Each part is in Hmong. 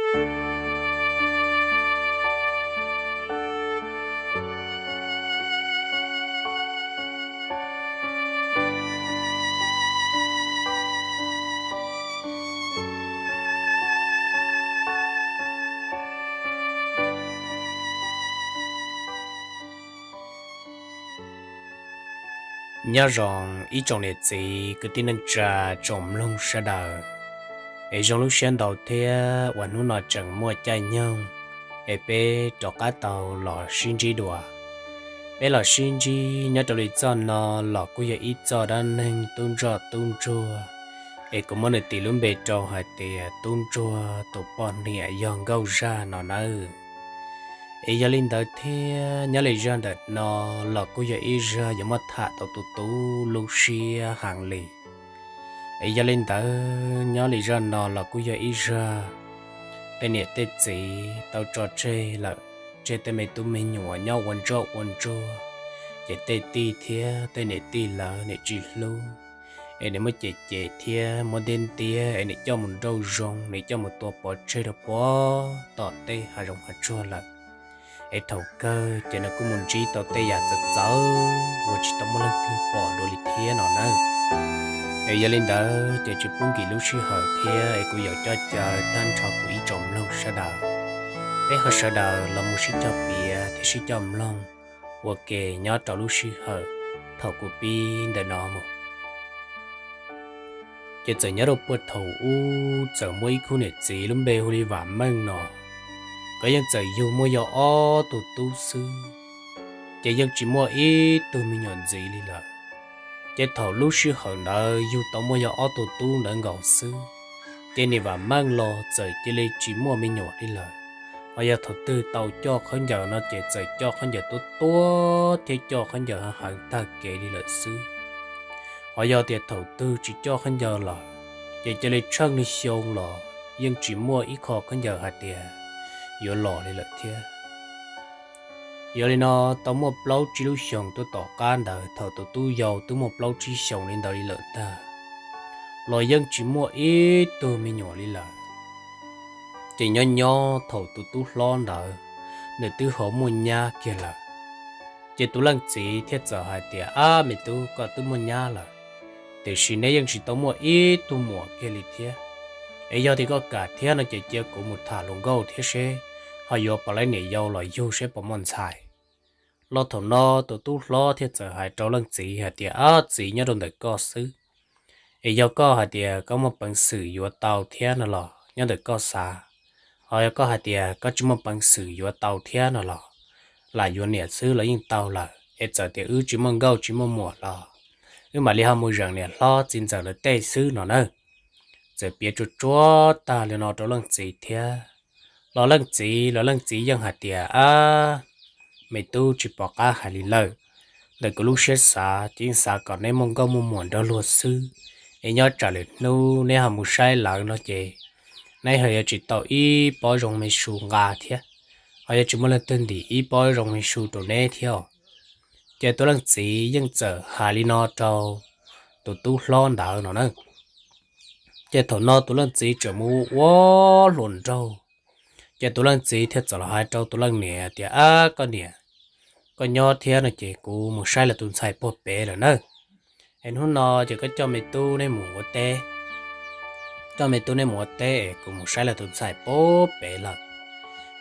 Nyob zoo ib tsoom niam txiv kwv tij neej tsa, tsoom mloog sawv daws, es zoo lub siab ntau thiab uas hnub no tseem muaj caij nyoog es peb rov qab tau los sib ntsib dua. Peb los sib ntsib nyob rau li txoj no los kuj yog ib txoj dab neeg tub ntsoj tub ntsuag, es kuv muab nws tis lub npe rau hais tias tub ntsuag tus poj niam yog nkauj zaj no nawb. Es yog li ntawd thiab nyob li zaj ntawm no los kuj yog ib zaj yuav muab tham tau tus tub lub siab heev li. Es yog li ntawd nyob li zaj no los kuj yog ib zaj tej niam tej txiv tau tso tseg lawm, tseg tej me tub me nyuam nyob ua ntsoj ua ntsuag, ces tej tij thiab tej niam tij lawv niam tsis hlub, es niam muab cem cem thiab muab ntiab ntiab, es niam coj mus nrauj zoov, niam coj mus tua pov tseg rau puag tom tej hav zoov hav tsuag lawm. Es thaum kawg ces nws kuj mus ntsib tau tej yam txawv txawv uas tsis tau muaj leej twg pom dua li thiab no nawb. Es yog li ntawd ces tsis pub nkim lub sij hawm thiab es kuv yuav coj caw tag nrho kuv ib tsoom mloog sawv daws, peb ho sawv daws los mus sib cog piav thiab sib cog mloog ua ke nyob rau lub sij hawm thaum kuv pib ntawm no mus. Ces txawm nyob rau puag thaum ub txawm muaj ib khub niam txiv lub npe hu li Vam Meej no, nkawd yeej txawm yug muaj yog ob tug tub xwb, ces yeej tsis muaj ib tug me nyuam ntxiv li lawm. Ces thaum lub sij hawm ntawd yug tau muaj yog ob tug tub ntawd nkaus xwb, ces niam Vam Meej los txawm cia li tsis muaj me nyuam li lawm. Ho yog thaum twg tau coj khaub ncaws no ces txawm coj khaub ncaws tuab tuab thiab coj khaub ncaws heev tag kev li lawm xwb. Ho yog tias thaum twg tsis coj khaub ncaws lawm, ces cia li tsheej li xyoo los yeej tsis muaj ib qho khaub ncaws hais tias yuav los li lawm thiab. Yog li no, tau muaj plaub tsib lub xyoos tuaj tom qab ntawd thaum tus tub yau twb muaj plaub tsib xyoos li ntawd li lawm ntag, los yeej tsis muaj ib tug me nyuam li lawm. Ces nyob nyob thaum tus tub hlob ntawd nws twb ho muaj nyab kiag lawm, ces tus leej txiv thiaj txawm hais tias, Ab me tub, koj twb muaj nyab lawm, tiam sis neb yeej tsis tau muaj ib tug muam kiag li thiab. Es yog tias koj kam thiab no ces cia kuv mus tham hluas nkauj thiab seb ho yuav puas laib niam yau los yug seb puas muaj ntxhais. Los thaum no tus tub hlob thiaj txawm hais rau leej txiv hais tias, Ab txiv, nyob rau ntawm koj xwb. Es yog koj hais tias koj muaj peev xwm yuav tau thiab no los nyob ntawm koj xav, ho yog koj hais tias koj tsis muaj peev xwm yuav tau thiab no los lam yuav niam xwb los yeej tau lawm. Es txawm tias wb tsis muaj nkauj tsis muaj muam los wb mam li ho mus zeem niam hlob txiv ntxawm lawv tej xwb no na. Txawm piav tsuas tsuab tag li no rau leej txiv thiab, los leej txiv los leej txiv yeej hais tias, Ab me tub, tsis pom qab hais li lawm. Ntawm kuv lub siab xav ces yeej xav kom neb muaj nkauj muaj muam nrog luag xwb. Es nyob tsam lwm hnub neb ho mus saib lawv no ces neb ho yuav tsis tau ib pob zoo me su nqa thiab, ho yuav tsis muaj leej twg ntim ib pob zoo me su rau neb thiab. Ces tus leej txiv yeej txawm hais li no rau tus tub hlob ntawd no na. Ces thaum no tus leej txiv tseem mus ua hluas nraug, ces tus leej txiv thiaj txawm los hais rau tus leej niam tias, Ab koj niam, koj nyob thiab no ces kuv mus saib lawv tus ntxhais puag pem lawm na. Es hnub no ces koj coj me tub neb mus ua teb, coj me tub neb mus ua teb es kuv mus saib lawv tus ntxhais puag pem lawm.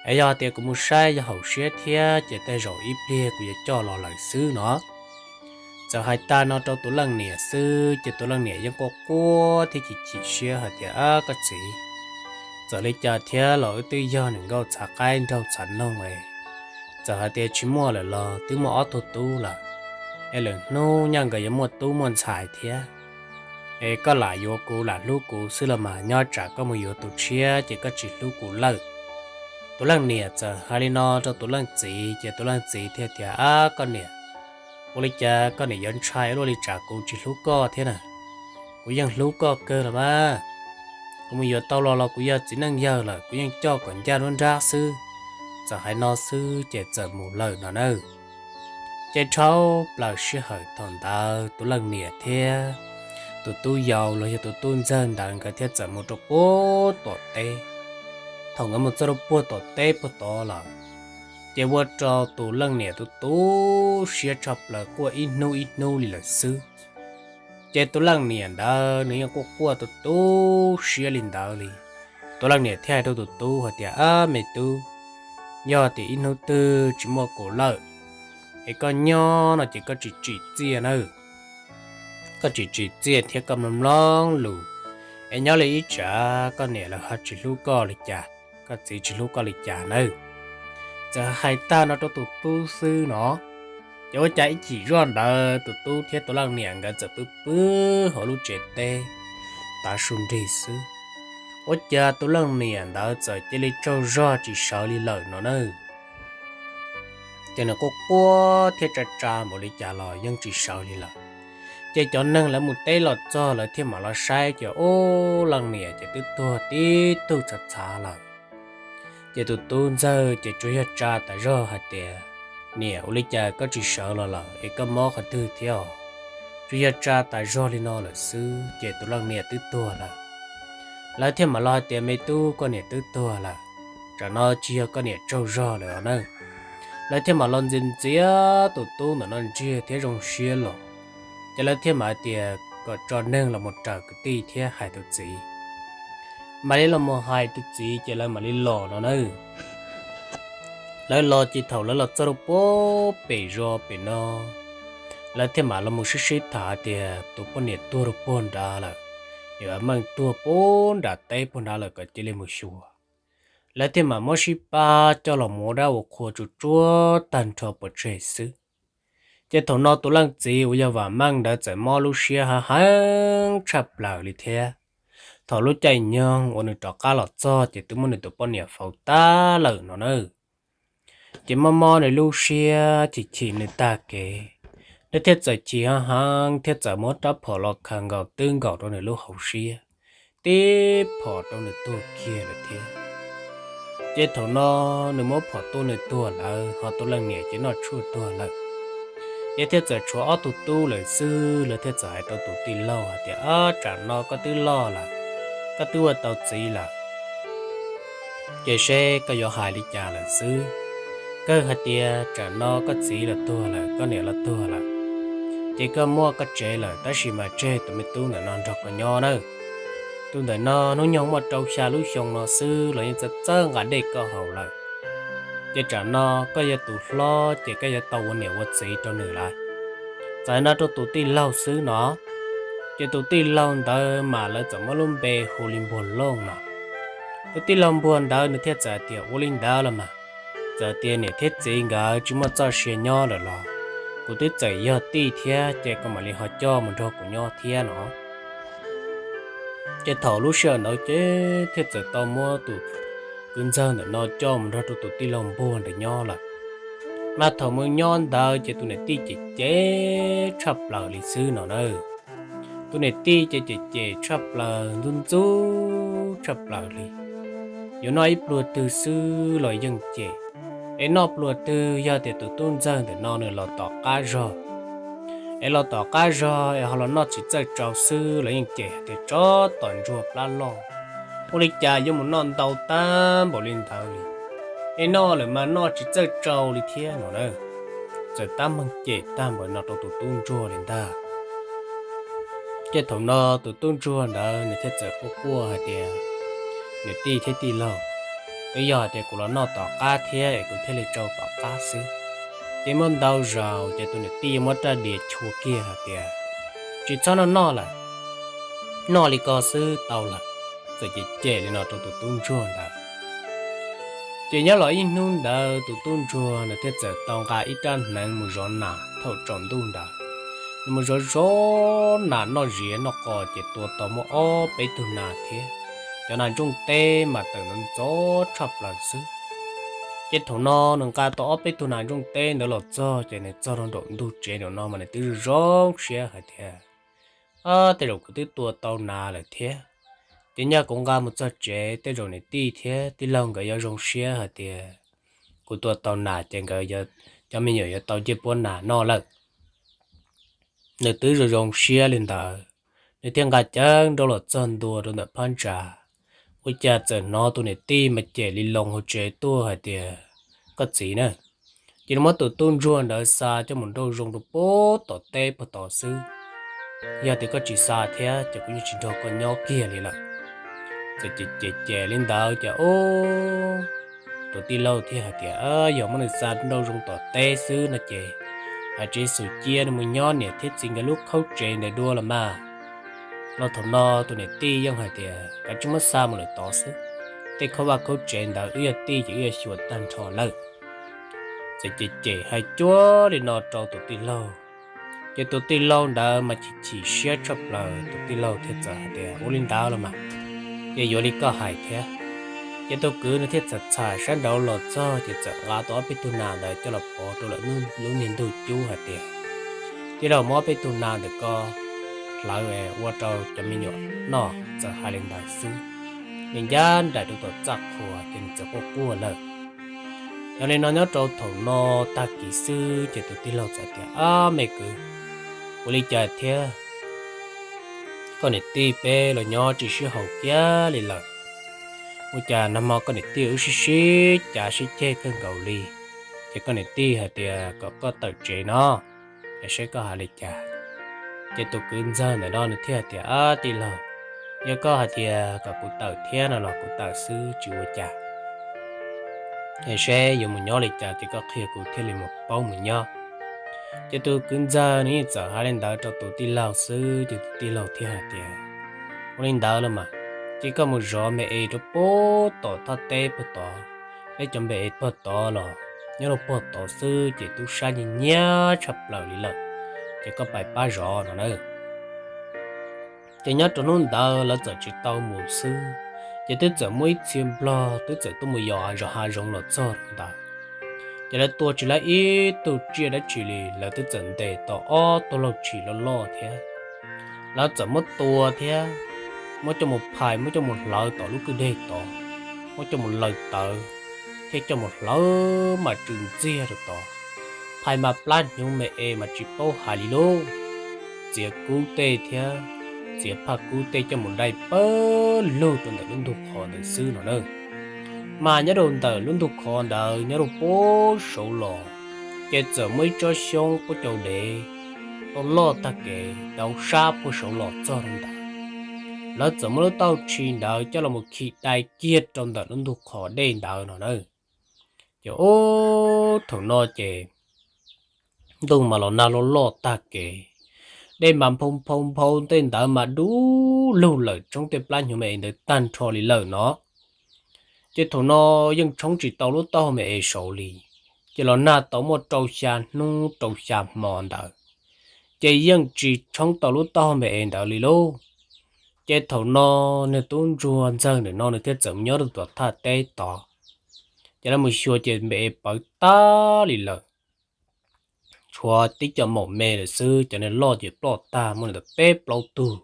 Es yog tias kuv mus saib yog haum siab thiab ces tej zaum ib pliag kuv yuav coj los lawm xwb no. Txawm hais tag no rau tus leej niam xwb ces tus leej niam yeej quaj quaj thiab chim chim siab hais tias, Ab koj txiv, txawm li cas thiab los wb twb yog nees nkaum txhav qaib nraug txhav noog es, txawm hais tias tsis muaj lawm los twb muaj ob tug tub lawm, es lwm hnub nyaj nkawd yuav muaj tub muaj ntxhais thiab. Es koj lam yuav kuv lam hlub kuv xwb los mas, nyob tsam koj mus yuav tus tshiab ces koj tsis hlub kuv lawm. Tus leej niam txawm hais li no rau tus leej txiv ces tus leej txiv thiaj tias, Ab koj niam, ua li cas koj niam yuav ntshai luaj li tsam kuv tsis hlub koj thiab na? Kuv yeej hlub koj kawg los mas. Kuv mus yuav tau los los kuv yog txiv neej yawg lawm, kuv yeej coj kom ncaj nruab nrab xwb. Txawm hais no xwb ces txawm mus lawm no nawb. Ces dhau plaws sij hawm thaum ntawd tus leej niam thiab tus tub yau los yog tus tub ntxawg ntawd nkawd thiaj txawm mus rau puag tom teb. thaum nkawd mus txog rau puag tom teb puag tod lawm, ces ua rau tus leej niam tu tu siab tshaj plaws quaj ib hnub ib hnub li lawm xwb. Ces tus leej niam ntawd nws yeej quaj quaj tu tu siab li ntawd li. Tus leej niam thiaj hais rau tus tub hais tias, Ab me tub, yog tias ib hnub twg tsis muaj kuv lawm, es koj nyob no ces koj tsis tsim txiaj nawb. Koj tsis tsim txiaj thiab koj mloog mloog lus, es nyob li ib tsam koj niam lawv ho tsis hlub koj li cas, koj txiv tsis hlub koj li cas nawb. Txawm hais tag no rau tus tub xwb no, ces ua cas ib chim zoj ntawd tus tub thiab tus leej niam nkawd txawm pw pw hauv lub tsev teb tav su nrig xwb, ua cas tus leej niam ntawd txawm cia li tsaug zog tsis sawv li lawm no na. Ces nws quaj quaj thiab tsa tsa npaum li cas los yeej tsis sawv li lawm. Ces cov neeg lawv mus teb los txog lawv thiaj mam los saib ces ub, leej niam ces twb tuag tib tug txhav txhav lawm. Ces tus tub ntxawg ces tsuas yog tsa tas zog hais tias, Niam, ua li cas koj tsis sawv los lawm es koj mob qhov twg thiab? Tsuas yog tsa tas zog li no lawm xwb ces tus leej niam twb tuag lawm. Lawv thiaj mam los hais tias, Me tub, koj niam twb tuag lawm, tsam no tsis yog koj niam tsaug zog lawm os na. Lawv thiaj mam los ntxias ntxias tus tub ntawm no ntsiag thiab zoo siab los, ces lawv thiaj mam hais tias kom tso neeg los mus raws kwv tij thiab hais tus txiv. Mam li los mus hais tus txiv ces lawv mam li los no na. Lawv los ces thaum lawv los txog rau puag pem zos pem no, lawv thiaj mam los mus sib sib tham hais tias tus poj niam tuag rau puag nrad lawm, yog meej tuag puag nram teb puag nrad lawm kom cia li mus xyuas. Lawv thiaj mam muab sib pab coj los mus ua dab ua qhua tsuj tsuag tag nrho pov tseg xwb. Ces thaum no tus leej txiv uas yog Vam Meej ntawd txawm mob lub siab heev heev tshaj plaws li thiab. Thaum lub caij nyoog uas nws rov qab los txog ces twb muab nws tus poj niam faus tag lawm no na. Ces mob mob nws lub siab chim chim nws tag kev, nws thiaj txawm chim heev heev thiab txawm muab rab phom los khaws nkaus twb nkaus rau nws lub hauv siab, tib phom rau nws tuag kiag lawm thiab. Ces thaum no nws muab phom tuaj nws tuag lawm, ho tus leej niam ces noj tshuaj tuag lawm. Ces thiaj txawm tshuav ob tug tub lawm xwb, lawv thiaj txawm hais rau tus tij laug hais tias, Ab, tsam no koj twb loj lawm, koj twb ua tau txiv lawm, ces seb koj yuav hais li cas lawm xwb. Kawg hais tias tsam no koj txiv los tuag lawm, koj niam los tuag lawm, ces koj muaj koj tsev lawm, tab sis mas tseg tus me tub ntawm no nrog koj nyob nawb. Tus ntawm no hnub nyoog muaj rau xya lub xyoo no xwb los yeej txawj txawj nqa dej koj haus lawm. Ces tsam no koj yog tus hlob ces koj yuav tau ua niam ua txiv rau nws lawm. Txawm no rau tus tij laug xwb no, ces tus tij laug ntawd mas lawv txawm muab lub npe hu li Npuag Looj no. Tus tij laug Npuag ntawd nws thiaj txawm tias, Ua li ntawd los mas, txawm tias niam thiab txiv nkawd tsis muaj txoj sia nyob lawm los kuv twb txawm yog tij thiab, ces koj mam li ho coj mus nrog kuv nyob thiab no. Ces thaum lub sij hawm ntawd ces thiaj txawm tau muab tus kwv ntxawg ntawm no coj mus nrog rau tus tij laug Npuag ntawd nyob lawm. Mas thaum mus nyob ntawd ces tus niam tij ces cem tshaj plaws li xwb no na. Tus niam tij ces cem cem tshaj plaws, ntxub ntxub tshaj plaws li. Yuav noj ib pluag twg xwb los yeej cem. Es noj pluag twg, yog tias tus tub ntxawg ntawm no nws los tom qab zog, es los tom qab zog es ho los noj tsis txawj tsau xwb los yeej cem hais tias, Tsov tom ntsuag plab loj, ua li cas yuav mus noj ntau tag npaum li ntawd li? Es noj lawm mas noj tsis txawj tsau li thiab no na. Txawm tab meeg cem tag npaum no rau tus tub ntsuag li ntag. Ces thaum no tus tub ntsuag ntawd nws thiaj txawm quaj quaj hais tias, Niam tij thiab tij laug, twb yog hais tias kuv los noj tom qab thiab es kuv thiaj li tsau tom qab xwb. Ces muaj ntau zaus ces tus niam tij muab rab diav chua kiag hais tias, Tsis txhob noj noj lawm, noj li ko xwb tau lawm. Txawm cem cem li no rau tus tub ntsuag ntawd. Ces nyob los ib hnub ntawd tus tub ntsuag nws thiaj txawm tau nqa ib rab hneev mus zov nas thaum tsaus ntuj ntawd. Nws mus zov zov nas noj ziav noj qos ces tua tau muaj ob peb tug nas thiab. Cov nas ntsooj teb mas tawm ntxov ntxov tshaj plaws xwb. Ces thaum no nws nqa tau ob peb tug nas ntsooj teb ntawd los txog ces nws txog rau nraum ntug tsev nraum no mas nws twb zoo zoo siab hais tias, Ab, tej zaum kuv twb tua tau nas lawm thiab. Ces nyaj kuv nqa mus txog tsev tej zaum niam tij thiab tij laug nkawd yuav zoo siab hais tias kuv tua tau nas ces nkawd, cov me nyuam yuav tau ncej puab nas noj lawm. Nws twb zoo zoo siab li ntawd, nws thiaj nqa ceev nrooj los txog ntua rau ntawm phab ntsa. Ua cas txawm hnov tus niam tij mas cem li loo hauv tsev tuaj hais tias, koj txiv na, cia li muab tus tub ntsuag ntawd xa coj mus nrauj zoo rau puag tom teb puag tod xwb. Yog tias koj tsis xa thiab ces kuv yeej tsis nrog koj nyob kiag li lawm. Txawm cem cem cem li ntawd ces ub, tus tij laug thiaj hais tias yog muab nws xa nrauj zoo tom teb xwb no ces hais tsev xum cia nws mus nyob niam thiab txiv nkawd lub khaub tsev ntawd dua los mas. Los thaum no tus niam tij yeej hais tias kav tsij muab xa mus lawm tod xwb, tej khaub vaj khaub tsev ntawd wb yog tij ces wb yuav xyuas tag nrho lawm. Txawm cem cem hais cuag li no rau tus tij laug, ces tus tij laug ntawd mas chim chim siab tshaj plaws, tus tij laug thiaj txawm hais tias ua li ntawd los mas, ces yuav li koj hais thiab. Ces tus kwv nws thiaj txawm txham sab nraud los txog ces txawm nqa tau ob peb tug nas ntawd coj los pov rau lawm lub niag ntug cub hais tias, tij laug, muab ob peb tug nas ntawm ko hlawv ua rau cov me nyuam noj. Txawm hais li ntawd xwb, nws ncaj nraim rau tom txaj qhua ces nws txawm quaj quaj lawm. Yog li no nyob rau thaum no tag kis xwb ces tus tij laug txawm tias, ab me kwv, ua li cas thiab? Koj niam tij peb los nyob tsis sib haum kiag li lawm. Ua cas nag hmo koj niam tij wb sib sib cav sib ceg kawg nkaus li, ces koj niam tij hais tias kom koj tawm tsev no, es saib koj hais li cas. Ces tus kwv ntxawg ntawm no nws thiaj tias, ab tij laug, yog koj hais tias kom kuv tawm thiab no los kuv tawm xwb tsis ua cas, es saib yuav mus nyob li cas ces koj qhia kuv thiaj li mus paub mus nyob. Ces tus kwv ntxawg nws yeej txawm hais li ntawd rau tus tij laug xwb ces tus tij laug thiaj hais tias, ua li ntawd los mas, ces koj mus zov me es rau puag tom thaj teb puag tod, peb cov me es puag tod los nyob rau puag tod xwb ces tub sab nyiab nyiab tshaj plaws li lawm, ces koj pais pab zov no na. Ces nyob rau hnub ntawd lawv txawm tsis tau mus xwb, ces twb txawm muaj ib txhia nplog twb txawm tuaj mus yos zov hav zoov los txog ntawd. Ces lawv tua tsis lab ib tug tsiaj dab tsi li, lawv twb txawm ntes tau ob tug lauj tshis loj loj thiab. Lawv txawm muab tua thiab, muab coj mus phais, muab coj mus hlawv tom lub kwj deg tod, muab coj mus laws tawv, thiab coj mus hlawv mas tsw ntxiag rau tod. Phais mas plab hnyuv me es mas tsis paub hais li lauj. Txiav kub tej thiab, txiav phaj kub tej coj mus dai pawg lug rau ntawm lub ntug qhov ntawd xwb no na. Mas nyob rau ntawm lub ntug qhov ntawd nyob rau puag saud los, ces txawm muaj ib tsob xyoob puab cau dev loj loj tag kev tau sab puag saud los txog rau ntawd. Lawv txawm muab lub tauj tshis ntawd coj los khi dai kiag rau ntawm lub ntug qhov dej ntawd no na. Ces ub, thaum no ces ntuj mas los nag loj loj tag kev, dej mas nphau nphau nphau tej ntawd mas dub lug lawm, tshoob tej plab hnyuv me es ntawd tag nrho li lawm no. Ces thaum no yeej tshoob tsis tau lub taub hau me es saud li. Ces los nag tau muaj rau xya hnub rau xya hmo ntawd, ces yeej tsis tshoob tau lub taub hau me es ntawd li lauj. Ces thaum no nws tub ntsuag ntxawg ntawm no nws thiaj txawm mus nyob rau tom thaj teb tod. Ces lawv mus xyuas ces me es pawv tag li lawm, tshuav tib co maum me lawm xwb, cov niag loj ces ploj tag muaj li ntawm peb plaub tug.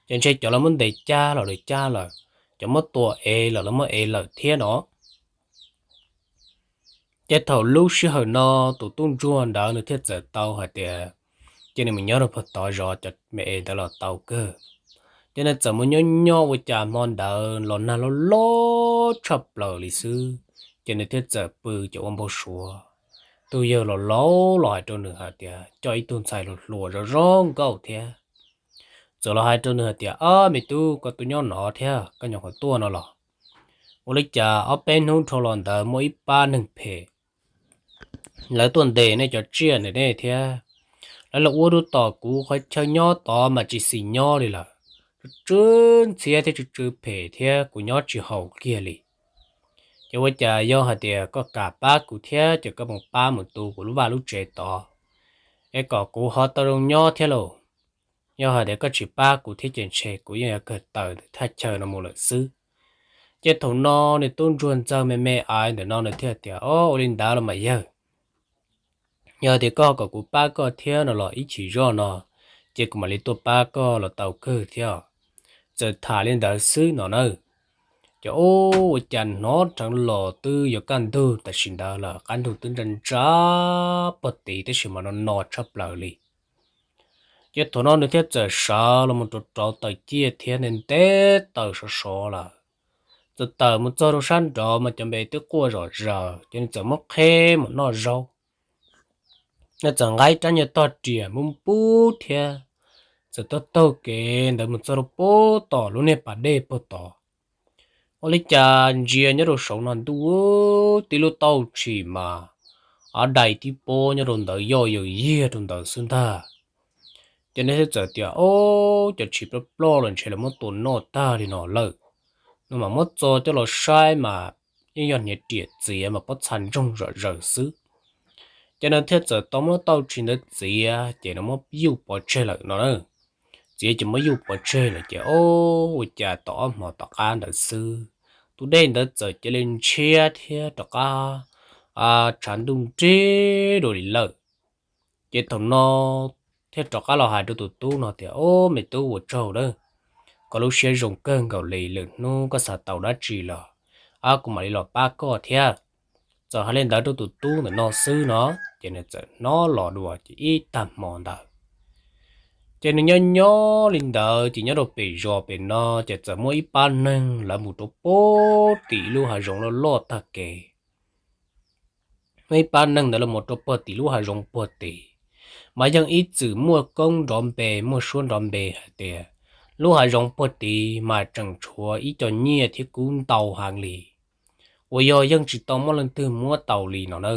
Ces ntshe cov lawv muab ntes cab los lawv cab lawm, cov muab tua ev los lawv muab ev lawm thiab no. Ces thaum lub sij hawm no tus tub ntsuag ntawd nws thiaj txawm tau hais tias, ces nws mus nyob rau puag tod zov cov me es ntawd los tau kawg. Ces nws txawm mus nyob nyob ua cas hmo ntawd los nag loj loj tshaj plaws li xwb, ces nws thiaj txawm pw ces ua npau suav tus yawg laus laus los hais rau nws hais tias coj ib tug ntxhais hluas hluas zoo zoo nkauj thiab. Txawm los hais rau nws hais tias, ob me tub, koj tuaj nyob no thiab koj nyuam qhuav tuaj no los? Ua li cas ob peb hnub dhau los ntawd muaj ib pab neeg phem lawv tuaj ntes nej cov tsiaj ntawm nej thiab, lawv los ua rau tom kuv qhov chaw nyob tod mas tsis xis nyob li lawm, tsw tsw ntxhiab thiab tsw tsw phem thiab kuv nyob tsis haum kiag li. Ces ua cas yog hais tias koj kam pab kuv thiab ces koj mus pab mus tu kuv lub vaj lub tsev tod, es kom kuv ho tau zoo nyob thiab lauj. Yog hais tias koj tsis pab kuv thiab ces ntshe kuv yeej yuav kawg tawm ntawm thaj chaw no mus lawm xwb. Ces thaum no nws tub ntsuag ntxawg me me aiv ntawm no nws thiaj tias, o, ua li ntawd los mas yawg, yog tias koj kom kuv pab koj thiab no los ib chim zoj no ces kuv mam li tuaj pab koj los tau kawg thiab. Txawm tham li ntawd xwb no na, ces ua cas hnov rheev los twb yuav kaj ntug tam sim ntawd lawm, qab ntug twb ntsaj ntsaj pog tid tab sis mas no no tshaj plaws li. Ces thaum no nws thiaj txawm sawv los mus rau rau taws ciaj thiab nws nte taws sov sov lawm. Txawm tawm mus txog rau sab nraud mas cov npe twb quaj zom zaws, ces nws txawm muab qheb mus noj zaub. Nws txawm nqa rab nyuag tog riam npub npub thiab, txawm taug taug kev ntawd mus txog rau puag tom lub niag pas dej puag tod. Ua li cas ntsia nyob rau saum no ntuj, tib lub tauj tshis mas av dais tib pob nyob rau ntawd yoj yaws yiag rau ntawd xwb ntag. Ces nws thiaj txawm tias, Ob, cov tshis ploj ploj los ntshe lawv muab tua noj tag li no lawm. Nws mam muab txo coj los saib mas yeej yog hniav riam txiav mas pob txha ntsoog zom zaws xwb. Ces nws thiaj txawm tau muab tauj tshis ntawd txiav, ces nws muab yuj pov tseg lawm no na. Txiav ces muab yuj pov tseg lawm ces, ob, ua cas tau ob hmo tom qab ntawd xwb, tus dej ntawd txawm cia li ntshiab thiab rov qab tshav ntuj nrig dua li lawm. Ces thaum no thiaj rov qab los hais rau tus tub no tias, Ob, me tub, ua tsaug lawm, koj lub siab zoo kawg nkaus li, lwm hnub koj xav tau dab tsi los, ab, kuv mam li los pab koj thiab. Txawm hais li ntawd rau tus tub ntawm no xwb no, ces nws txawm hnov los dua ces ib tag hmo ntawd, ces nws nyob nyob li ntawd ces nyob rau pem zos pem no ces txawm muaj ib pab neeg lawv mus rau puag tim lub hav zoov loj loj tag kev. Muaj ib pab neeg ntawd los mus rau puag tim lub hav zoov puag tid, mas yeej ib txwm muaj koob nrov npe muaj suab nrov npe hais tias lub hav zoov puag tid mas tseem tshuav ib co nyiaj thiab kub ntau heev li, uas yog yeej tsis tau muaj leej twg muab tau li no na.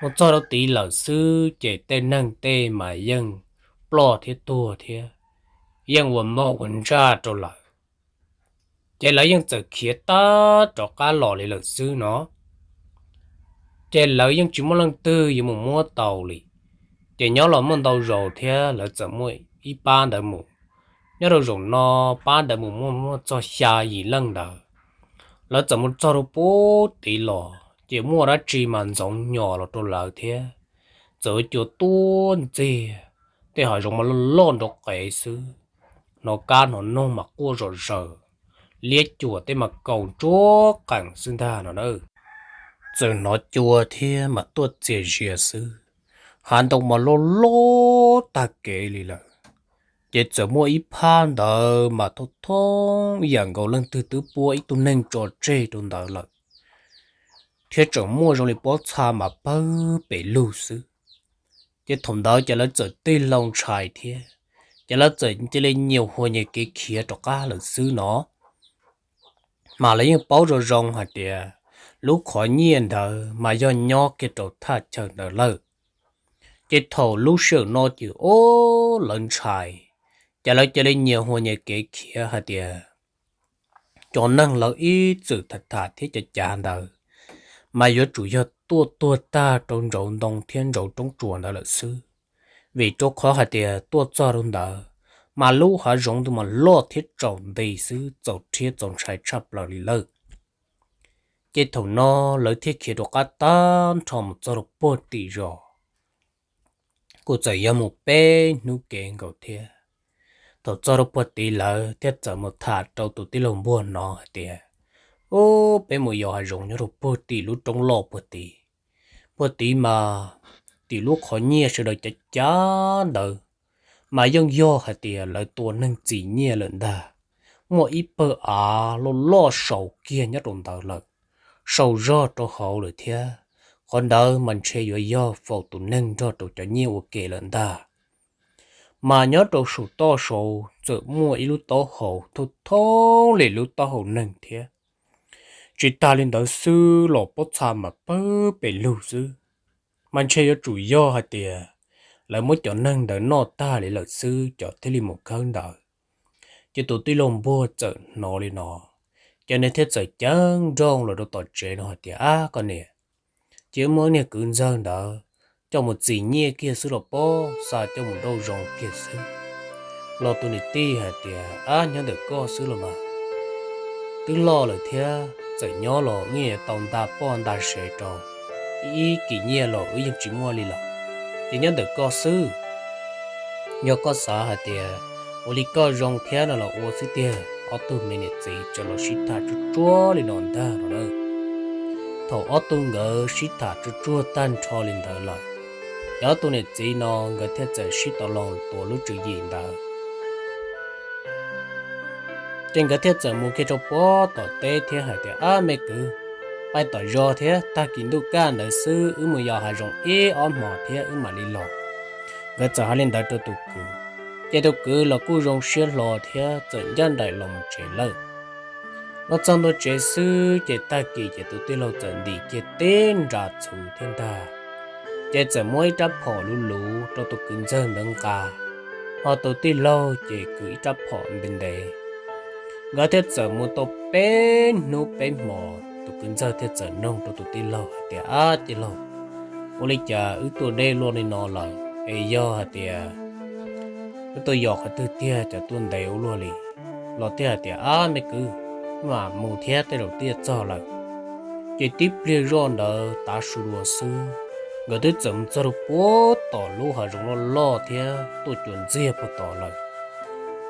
Mus txog rau tid lawm xwb ces tej neeg tej mas yeej ploj thiab tuag thiab, yeej ua moj ua ntsaj rau lawm. Ces lawv yeej txawm khiav tag rov qab los li lawm xwb no. Ces lawv yeej tsis muaj leej twg yuav mus muab tau li. Ces nyob los muaj ntau zaus thiab lawv txawm muaj ib pab ntawd mus, nyob rau zaum no pab ntawd mus muaj muaj txog xya yim leej ntawd. Lawv txawm mus txog rau puag tid los ces muaj dab tsi mas ntxoov nyos los rau lawv thiab, txawm cua tuaj ntxiag, tej hav zoov mas loj loj nrov qev xwb, hnov kab hnov noog mas quaj zom zaws, liab cuam tej mas kaus ntsuab qees xwb ntag no na. Txawm hnov cua thiab mas tuaj txias zias xwb, hav ntoo mas loj loj tag kev li lawm. Ces txawm muaj ib phab ntawd mas thooj thooj ib yam nkaus leej twg twb puab ib tug neeg tso tseg rau ntawd lawm, thiab tseem muaj zoo li pob txha mas pawg pes lug xwb. Ces thaum ntawd ces lawv txawm tig hlo ntshai thiab, ces lawv txawm cia li nyias huas nyias kev khiav rov qab lawm xwb no. Mas lawv yeej paub zoo zoo hais tias lub qhov nyiaj ntawd mas yog nyob kiag rau thaj chaw ntawd lawm. Ces thaum lub sij hawm no ces ob lawv ntshai, ces lawv cia li nyias huas nyias kev khiav hais tias cov neeg lawv ib txwm tham tham thiab cav cav ntawd mas yuav tsum yog tuaj tuag tag rau ntsauv ntoo thiab ntsauv roob tsuas ntawd lawm xwb, vim rau qhov hais tias tuaj txog rau ntawd mas lub hav zoov ntawd mas loj thiab tsaus nti xwb, txaus rhiab txaus ntshai tshaj plaws li lawm. Ces thaum no lawv thiaj khiav rov qab tag nrho mus txog rau puag tim zos, kuj txawm yog mus peb hnub kev nkaus thiab. Thaum txog rau puag tid lawv thiaj txawm mus tham rau tus tij laug npuag no hais tias, Ub, peb mus yos hav zoov nyob rau puag tim lub roob loj puag tid. Puag tid mas tim lub qhov nyiaj sawv daws cav cav ntawd mas yeej yog hais tias lawv tua neeg txim nyiaj lawm ntag. Muaj ib pawg av loj loj saus kiag nyob rau ntawd lawm, saus zog rau hauv lawm thiab. Qhov ntawd mas ntshe yuav yog faus tus neeg nrog rau cov nyiaj ua ke lawm ntag. Mas nyob rau saum toj saud txawm muaj ib lub taub hau thooj thooj li lub taub hau neeg thiab. Tsis tas li ntawd xwb los pob txha mas pawg pes lug xwb, mas ntshe yuav tsum yog hais tias lawv muab cov neeg ntawd noj tag li lawm xwb cov thiaj li mus khawb ntawd. Ces tus tij laug npuag txawm hnov li no, ces nws thiaj txawm ceeb nrooj los rau tom tsev no hais tias, Ab, koj niam, ces muab niag kwv ntxawg ntawd coj mus txim nyiaj kiag xwb los pob, xa coj mus nrauj zoo kiag xwb. Los tus niam tij hais tias, Ab, nyob ntawm koj xwb los mas, twb loj lawm thiab, txawm nyob los wb yuav tau nta poj nta sev rau, ib kis nyiaj los wb yeej tsis muaj li lawm, ces nyob ntawm koj xwb. Yog koj xav hais tias ua li koj zoo thiab no los ua xwb tiag. Ob tug me niam txiv txawm los sib tham tsuag tsuag li no ntag no na. Thaum ob tug nkawd sib tham tsuag tsuag tag nrho li ntawd lawm, ces ob tug niam txiv no nkawd thiaj txawm sib tau los tuav lub tswv yim ntawd. Ces nkawd thiaj txawm mus kiag rau puag tom teb thiab hais tias, Ab me kwv, pais tom zos thiab, tag kis ntuj kaj ntawd xwb wb mus yos hav zoov ib ob hmos thiab wb mam li los. Nkawd txawm hais li ntawd rau tus kwv, ces tus kwv los kuj zoo siab hlo thiab txawm ncaj nraim los mus tsev lawm. Los txog ntua tsev xwb ces tag kis ces tus tij laug txawm ntim kiag teb nra txhuv thiab ntag, ces txawm muab ib rab phom luv luv rau tus kwv ntxawg ntawd nqa, ho tus tij laug ces kwv ib rab phom ntev ntev. Nkawd thiaj txawm mus tau peb hnub peb hmos, tus kwv ntxawg thiaj txawm noog rau tus tij laug hais tias, Ab tij laug, ua li cas wb tuaj deb luaj li no lawm es yog hais tias wb tuaj yos qhov twg tiag cas tuaj ntev ua luaj li? Los thiaj hais tias, Ab me kwv, mam mus thiab, tej zaum twb yuav txog lawm. Ces tib pliag zoj ntawd tav su dua xwb, nkawd twb txawm mus txog rau puag tom lub hav zoov loj loj thiab tuaj cuag ntxiag puag tod lawm.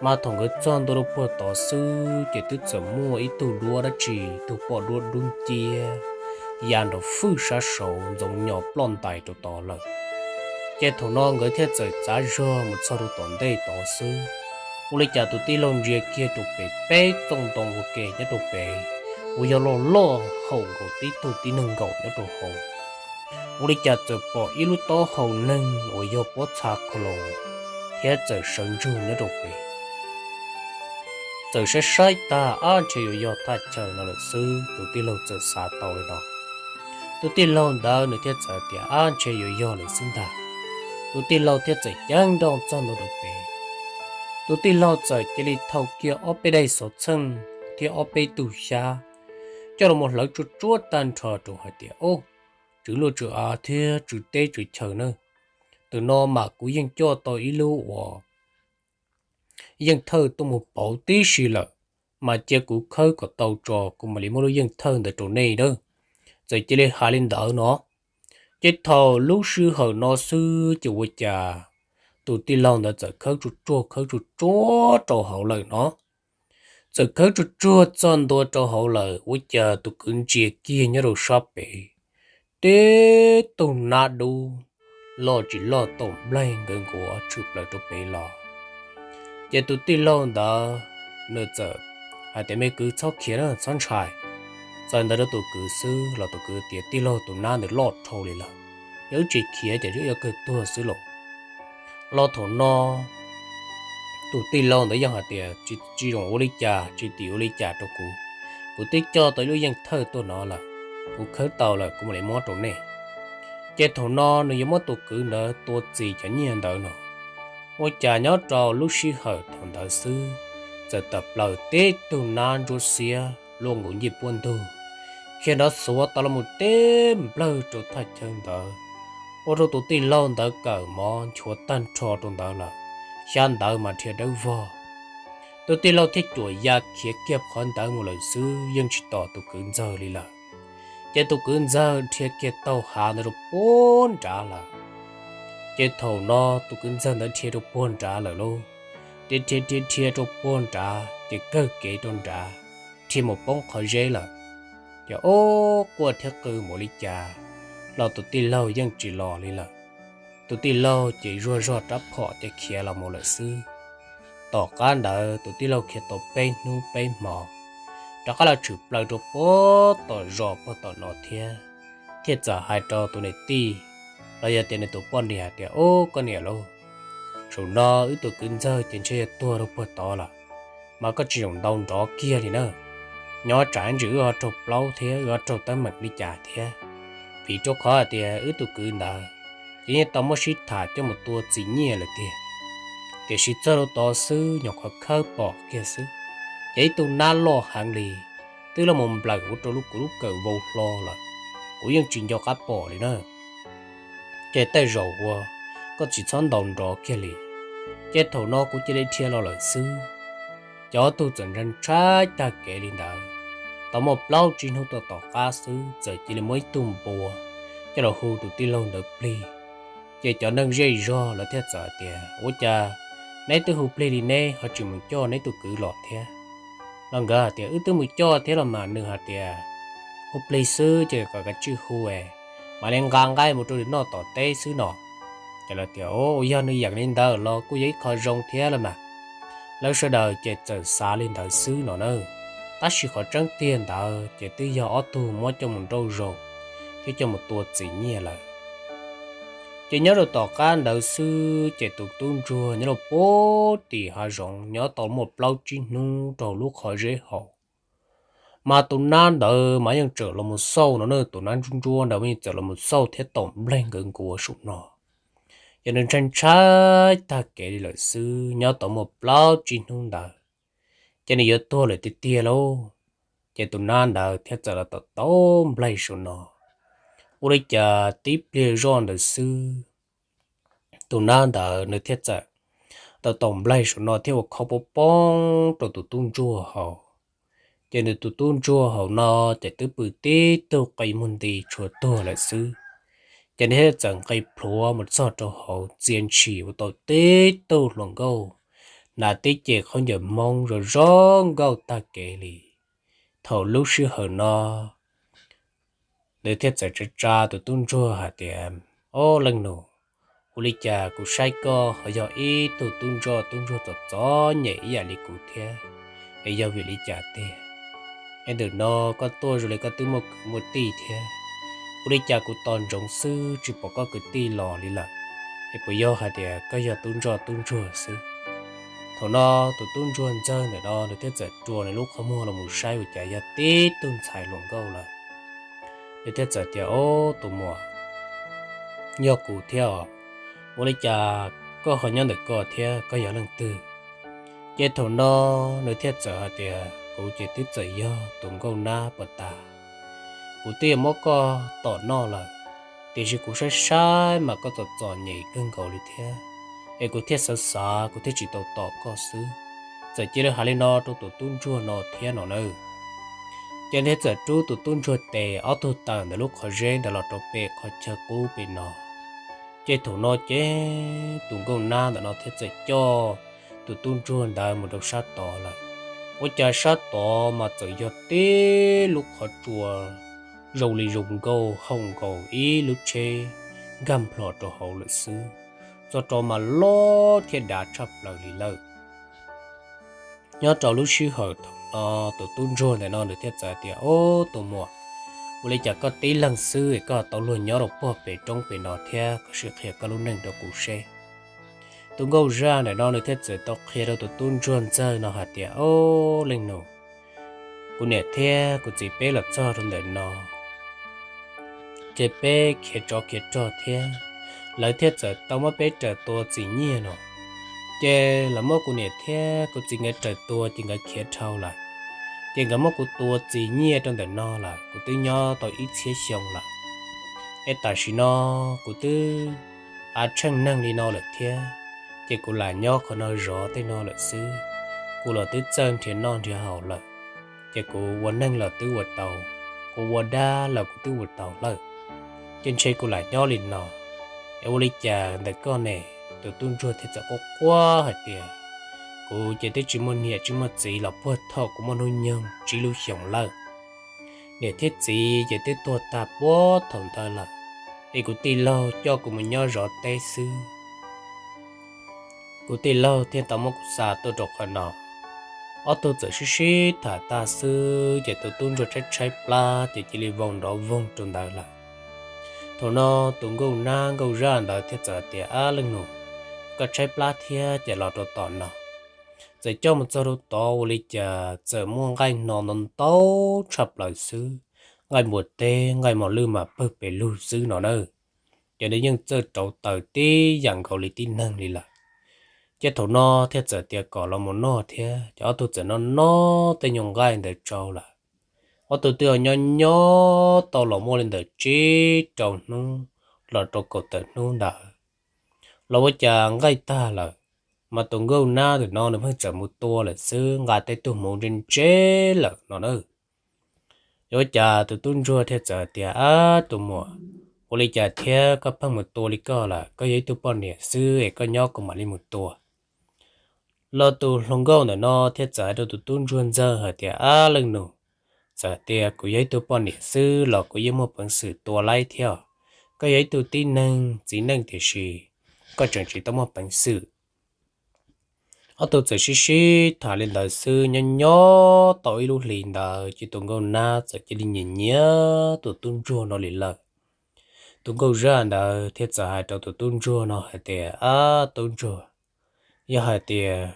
Mas thaum nkawd txog ntua rau puag tod xwb ces twb txawm muaj ib tug duab dab tsi, tug poj duab dub nciab ya nrov fwj sab saud ntxoov nyos ploj ntais rau tod lawm. Ces thaum no nkawd thiaj txawm txav zog mus txog rau tom ntej tod xwb, ua li cas tus tij laug ntsia kiag rau pem peb txooj ntoo ua ke nyob rau pem, uas yog loj loj haum nkaus tib tug tib neeg nkaum nyob rau hauv. Ua li cas txawm pom ib lub taub hau neeg uas yog pob txha khaus los thiab txawm sawv ntsug nyob rau pem. Txawm saib saib tag, ab ntshe yuav yog thaj chaw no lawm xwb, tus tij laug txawm xav tau li no. Tus tij laug ntawd nws thiaj txawm tias, Ab ntshe yuav yog lawm xwb ntag. Tus tij laug thiaj txawm ceev nrooj txog ntua rau pem. Tus tij laug txawm cia li thau kiag ob peb daim xov txheej thiab ob peb tug xyab coj los mus hlawv tsuag tsuag tag nrho rau hais tias, Ob, tswv luaj tswv av thiab tswv teb tswv chaw na, tam no mas kuv yeej coj tau ib lub uas yeej thawj tuaj mus pauv tib si lawm, mas cia kuv khawb kom tau tso kuv mam li muab lub yeej thawj ntawd rau nej nawb. Txawm cia li hais li ntawd no, ces thaum lub sij hawm no xwb ces ua cas tus tij laug ntawd txawm khawb tsuag tsuag khawb tsuag tsuag rau hauv lawm no. Txawm khawb tsuag tsuag txog ntua rau hauv lawm ua cas tus kwv ntsia kiag nyob rau sab pem, tib tug nab dub loj tsis loj taum nplaig nkawd nkuav tshwm plaws rau pem los. Ces tus tij laug ntawd nws txawm hais tias, Me kwv txhob khiav na, txhob ntshai. Txawm ntawd rau tus kwv xwb los tus kwv tias, Tij laug, tus nab ntawd loj dhau li lawm, yog wb tsis khiav ces wb yuav kawg tuag xwb lauj. Los thaum no tus tij laug ntawd yeej hais tias, Tsis zoo ua li cas, tsis tim ua li cas rau kuv. Kuv twb coj tau ib lub yeej thawj tuaj no lawm, kuv khawb tau lawm kuv mam li muab rau nej. Ces thaum no nws yuav muab tus kwv ntawd tua txis cov nyiaj ntawd no, ua cas nyob rau lub sij hawm thaum ntawd xwb, txawm tawm plaws tib tug nab ntsuab xiab luaj nkaus ncej puab ntug, khiav nrov xuav tas los mus tib nplawg rau thaj chaw ntawd, ua rau tus tij laug ntawd kawm mov nchuav tag nrho rau ntawd lawm, xyab ntawv mas dhia dawb vog. Tus tij laug thiaj cuam ya khiav kiag qhov ntawd mus lawm xwb, yeej tsis tos tus kwv ntxawg li lawm. Ces tus kwv ntxawg dhia kiag taug hav ntawd rau puag nrad lawm. Ces thaum no tus kwv ntxawg ntawd dhia rau puag nrad lawm lauj, dhia dhia dhia dhia rau puag nrad ces kawg kev rau nrad, dhia mus poob qhov zeb lawm. Ces ub, quaj thiab qw npaum li cas los tus tij laug yeej tsis los li lawm. Tus tij laug ces zuag zog rab phom ces khiav los mus lawm xwb. Tom qab ntawd tus tij laug khiav tau peb hnub peb hmo, rov qab los tshwm plaws rau puag tom zos puag tom no thiab, thiaj txawm hais rau tus niam tij los yog tias nws tus poj niam hais tias, Ub, koj niam lauj, zaum no wb tus kwv ntxawg ces ntshe yog tuag rau puag tod lawm, mas koj tsis txhob ntau nrov kiag li na. Nyob tsam ntsis wb ho raug plaub thiab wb ho raug teeb meem li cas thiab, vim rau qhov hais tias wb tus kwv ntawd ces yeej tau muab sib tham coj mus tua txis nyiaj lawm tiag. Tiam sis txog rau tod xwb nyuam qhuav khawb pom kiag xwb, ces ib tug nab loj heev li twb los mus nplawm ua rau lub kuv lub kawm vau hlo lawm, kuv yeej tsis nco qab pom li na. Ces tej zaum uas koj tsis txhob ntau nrov kiag li, ces thaum no kuv cia li dhia los lawm xwb. Ces ob tug txawm ntshai ntshai tag kev li ntawd. Tau muaj plaub tsib hnub tuaj tom qab xwb txawm cia li muaj ib tug npua coj los hu tus tij laug ntawd plig. Ces cov neeg zej zog lawv thiaj txawm hais tias, Ua cas neb twb hu plig li neb ho tsis mus coj neb tus kwv los thiab? Los nkawd hais tias, Wb twb mus coj thiab los mas, nws hais tias hu plig xwb ces kom kav tsij hu es mam li nqa nqaij mus rau nws noj tom teb xwb no. Ces lawv tias, Ua yog nws yeem li ntawd los kuj yog ib qho zoo thiab los mas. Lawv sawv daws ces txawm xav li ntawd xwb no na. Tab sis qhov tseeb tiag ntawd ces twb yog ob tug muab coj mus nrauj zaus thiab coj mus tua txim nyiaj lawm. Ces nyob rau tom qab ntawd xwb ces tus tub ntsuag nyob rau puag tim hav zoov nyob tau muaj plaub tsib hnub rau lub qhov zeb haus. Mas tus nab ntawd mas yeej txawm los mus xauj no na, tus nab ntsuab ntsuab ntawd mas yeej txawm los mus xauj thiab tom nplaig nkawd nkuav saum no. Ces nws ntshai ntshai tag kev li lawm xwb, nyob tau muaj plaub tsib hnub ntawd ces nws yuav tuag lawm tiag tiag lauj. Ces tus nab ntawd thiaj txawm los tom tom nplaig saum no. Ua li cas tib pliag zoj ntawd xwb, tus nab ntawd nws thiaj txawm tau tom nplaig saum no thiab ua khob poob poob rau tus tub ntsuag haus. Ces nws tus tub ntsuag haus no ces twb pw tib tug qi muag nti tshua tuag lawm xwb. Ces nws thiaj txawm nqis plhuav mus txog rau hauv txia ntshis ua tau tib tug hluas nkauj hnav tib ce khaub ncaws Hmoob zoo zoo nkauj tag kev li. Thaum lub sij hawm no nws thiaj txawm tsa tsa tus tub ntsuag hais tias, Ob leej nus, ua li cas kuv saib koj ho yog ib tug tub ntsuag, tub ntsuag txom txom nyem ib yam li kuv thiab, es yog vim li cas tiag? Es ntawm no koj tuaj zoo li koj twb muaj kwv muaj tij thiab, ua li cas kuv tos ntsoov xwb tsis pom koj kwv tij los li lawm? Es puas yog hais tias koj yog tub ntsuag, tub ntsuag xwb? Thaum no tus tub ntsuag ntxawg ntawm no nws thiaj txawm rua nws lub qhov muag los mus saib ua cas yog tib tug ntxhais hluas nkauj lawm. Nws thiaj txawm tias, Ob, tus muam, yog kuv thiab os. Ua li cas koj ho nyob ntawm ko thiab, koj yog leej twg? Ces thaum no nws thiaj txawm hais tias, Kuv ces twb txawm yog tus nkauj nab puas tas. Kuv twb yuav muab koj tom noj lawm, tiam sis kuv saib saib mas koj txom txom nyem kawg nkaus li thiab, es kuv thiaj xav xav kuv thiaj tsis tau tom koj xwb. Txawm cia li hais li no rau tus tub ntsuag no thiab no na. Ces thiaj txawm rub tus tub ntsuag tes ob tug taws ntawm lub qhov zeb ntawd los rau pem qhov chaw qub pem no. Ces thaum no ces tus nkauj nab ntawm no thiaj txawm coj tus tub ntsuag ntawd mus rau sab tod lawm. Ua cas sab tod mas txawm yog tib lub qhov tsua zoo li zoo nkauj haum nkaus ib lub tsheb nkag nplho rau hauv lawm xwb. Txog rau mas loj thiab dav tshaj plaws li lawm. Nyob rau lub sij hawm thaum no tus tub ntsuag ntawm no nws thiaj txawm tias, Ob, tus muam, ua li cas koj tib leeg xwb es koj tau luag nyob rau puag pem roob pem no thiab, koj sim qhia koj lub neej rau kuv seb. Tus nkauj zaj ntawm no nws thiaj txawm tau qhia rau tus tub ntsuag ntxawg no hais tias, Ob, leej nus, kuv niam thiab kuv txiv peb los txog rau ntawm no, ces peb khiav tsov khiav rog thiab, lawv thiaj txawm tau muab peb raws tua txim nyiaj no. Ces lawv muab kuv niam thiab kuv txiv nkawd raws tua ces nkawd khiav dhau lawm. Ces nkawd muab kuv tua txim nyiaj rau ntawm no lawm, kuv twb nyob tau ib txhiab xyoo lawm. Es tam sim no kuv twb av tsheej neeg li no lawm thiab, ces kuv lam nyob qhov no zov tej no lawm xwb. Kuv los twb txawj nrhiav noj nrhiav haus lawm, ces kuv ua neeg los twb ua tau, kuv ua dab los kuv twb ua tau lawm, ces ntshe kuv lam nyob li no. Es ua li cas ntawm koj ne? Tus tub ntsuag thiaj txawm quaj quaj hais tias, Kuv ces twb tsis muaj niam tsis muaj txiv los puag thaum kuv muaj hnub nyoog tsib lub xyoos lawm. Niam thiab txiv ces twb tuag tag puag thaum ntawd lawm, es kuv tij laug coj kuv mus nyob zov teb xwb. Kuv tij laug thiaj tau muab kuv xa tuaj rau qhov no. Ob tug txawm sib sib tham tag xwb ces tus tub ntsuag tshaib tshaib plab ces cia li vau nrov voog rau ntawd lawm. Thaum no tus nkauj nab nkauj zaj ntawd thiaj txawm tias, Ab leej nus, koj tshaib plab thiab ces los rau tom no. Txawm coj mus txog rau tod ua li cas txawm muaj nqaij hno ntau ntau tshaj plaws xwb, nqaij npua teb nqaij mos lwj mas pawg pes lug xwb no na. Ces nws yeej txawj rauv taws tib yam nkaus li tib neeg li lawm. Ces thaum no thiaj txawm tias kom los mus noj thiab, ces ob tug txawm noj noj tej nyuag nqaij ntawd tsau lawm. Ob tug twb ho nyob nyob tau los muaj li ntawm tsib rau hnub los rau kaum tawm hnub ntawd los ua cas nqaij tag lawm, mas tus nkauj nab ntawm no nws pheej txawm mus tua lawm xwb, nqa tej tug hmuv ntse ntse lawm no na. Ua cas tus tub ntsuag thiaj txawm tias, Ab tus muam, ua li cas thiab koj pheej mus tua li koj lawm? Koj yog ib tug poj niam xwb es koj nyob kuv mam li mus tua. Los tus hluas nkauj ntawm no thiaj txawm hais rau tus tub ntsuag ntxawg hais tias, Ab leej nus, txawm tias kuv yog ib tug poj niam xwb los kuv yeej muaj peev xwm tua laib thiab. Koj yog ib tug tib neeg txiv neej tiam sis koj tseem tsis tau muaj peev xwm. Ob tug txawm sib sib tham li ntawd xwb, nyob nyob tau ib lub hlis ntawd ces tus nkauj nab txawm cia li nyiam nyiam tus tub ntsuag no li lawm. Tus nkauj zaj ntawd thiaj txawm hais rau tus tub ntsuag no hais tias, Ab tub ntsuag, yog hais tias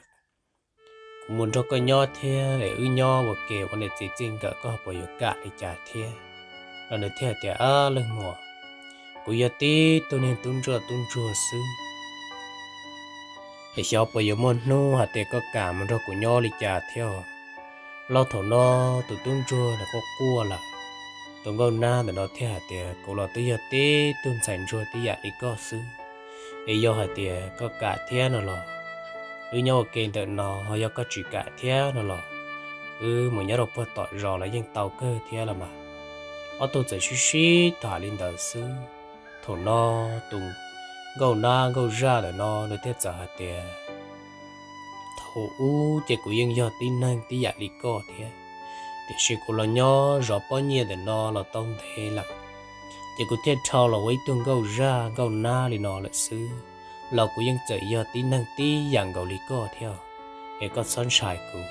kuv mus nrog koj nyob thiab es wb nyob ua ke ua niam txiv txij nkawm koj puas yuav kam li cas thiab? Los nws thiaj hais tias, Ab leej muam, kuv yog tib tug niag tub ntsuag tub ntsuag xwb, es xyov puas yuav muaj hnub hais tias koj kam mus nrog kuv nyob li cas thiab. Los thaum no tus tub ntsuag nws quaj quaj lawm, tus nkauj nab ntawm no thiaj hais tias, Kuv los twb yog tib tug ntxhais ntsuag tib yam li koj xwb, es yog hais tias koj kam thiab no los wb nyob ua ke ntawm no, ho yog koj tsis kam thiab no los wb mus nyob rau puag tom zos los yeej tau kawg thiab los mas. Ob tug txawm sib sib tham li ntawd xwb, thaum no tus nkauj nab nkauj zaj ntawm no nws thiaj txawm hais tias, Thaum ub ces kuv yeej yog tib neeg tib yam li koj thiab, tiam sis kuv los nyob zov pob nyiaj ntawm no los tau ntev lawm, ces kuv thiaj dhau los ua ib tug nkauj zaj nkauj nab li no lawm xwb, los kuv yeej txawm yog tib neeg tib yam nkaus li koj thiab, es koj txhob ntshai kuv.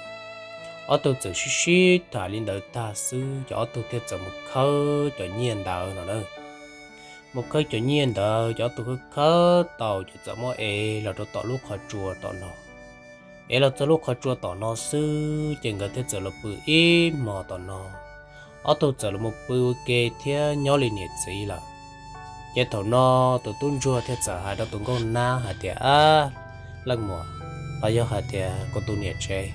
Ob tug txawm sib sib tham li ntawd tag xwb ces ob tug thiaj txawm mus khawb cov nyiaj ntawd no na. Mus khawb cov nyiaj ntawd ces ob tug khawb khawb tau ces txawm muab ev los rau tom lub qhov tsua tom no. Ev los txog lub qhov tsua tom no xwb ces nkawd thiaj txawm los pw ib hmo tom no. Ob tug txawm los mus pw ua ke thiab nyob li niam txiv lawm. Ces thaum no tus tub ntsuag thiaj txawm hais rau tus nkauj nab hais tias, Ab leej muam, los yog hais tias kuv tus niam tsev,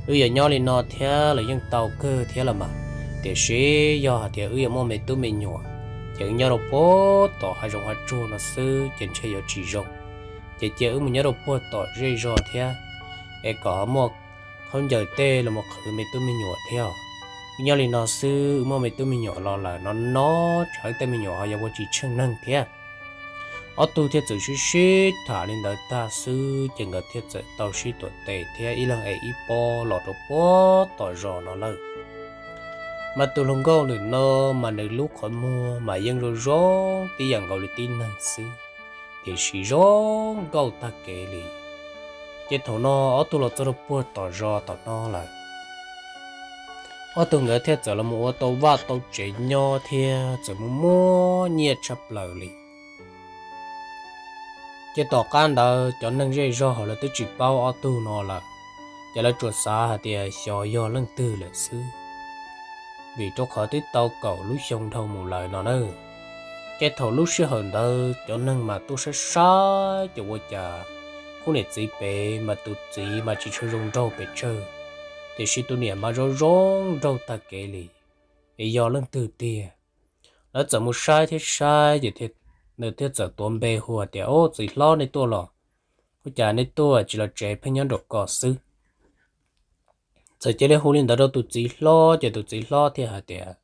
wb yuav nyob li no thiab los yeej tau kawg thiab los mas, tiam sis yog hais tias wb yuav muaj me tub me nyuam, ces wb nyob rau puag tom hav zoov hav tsuag no xwb ces ntshe yuav tsis zoo. Ces cia wb mus nyob rau puag tom zej zog thiab, es kom ho muaj khaub ncaws tej los mus qhwv me tub me nyuam thiab. Wb nyob li no xwb, wb muaj me tub me nyuam los lawm no no, tsam wb tej me nyuam ho yuav ua tsis tsheej neeg thiab. Ob tug thiaj txawm sib sib tham li ntawd tag xwb ces nkawd thiaj txawm tau sib tuam tes thiab ib leeg ev ib pob los rau puag tom zos no lawm. Mas tus hluas nkauj ntawm no mas nws lub qhov muag mas yeej zoo zoo tib yam nkaus li tib neeg xwb, tiam sis zoo nkauj tag kev li. Ces thaum no ob tug los txog rau puag tom zos tom no lawm, ob tug nkawd thiaj txawm los mus ua tau vaj tau tsev nyob thiab txawm muaj muaj nyiaj tshaj plaws li. Ces tom qab ntawd cov neeg zej zog lawv twb tsis paub ob tug no lawm, ces lawv tsuas xav hais tias xyov yog leej twg lawm xwb, vim rau qhov twb tau kaum lub xyoo dhau mus lawm no na. Ces thaum lub sij hawm ntawd cov neeg mas tuaj saib saib ces ua cas khub niam txiv pem mas tus txiv mas tsis tshua zoo nraug pes tsawg, tiam sis tus niam mas zoo zoo nraug tag kev li, es yog leej twg tiag? Lawv txawm mus saib thiab saib ces nws thiaj txawm tuav npe hu tias, Ub, txiv hlob nej tuaj los? Ua cas nej tuaj tsis los tsev pheej nyob nraum ko xwb? Txawm cia li hu li ntawd rau tus txiv hlob ces tus txiv hlob thiaj hais tias,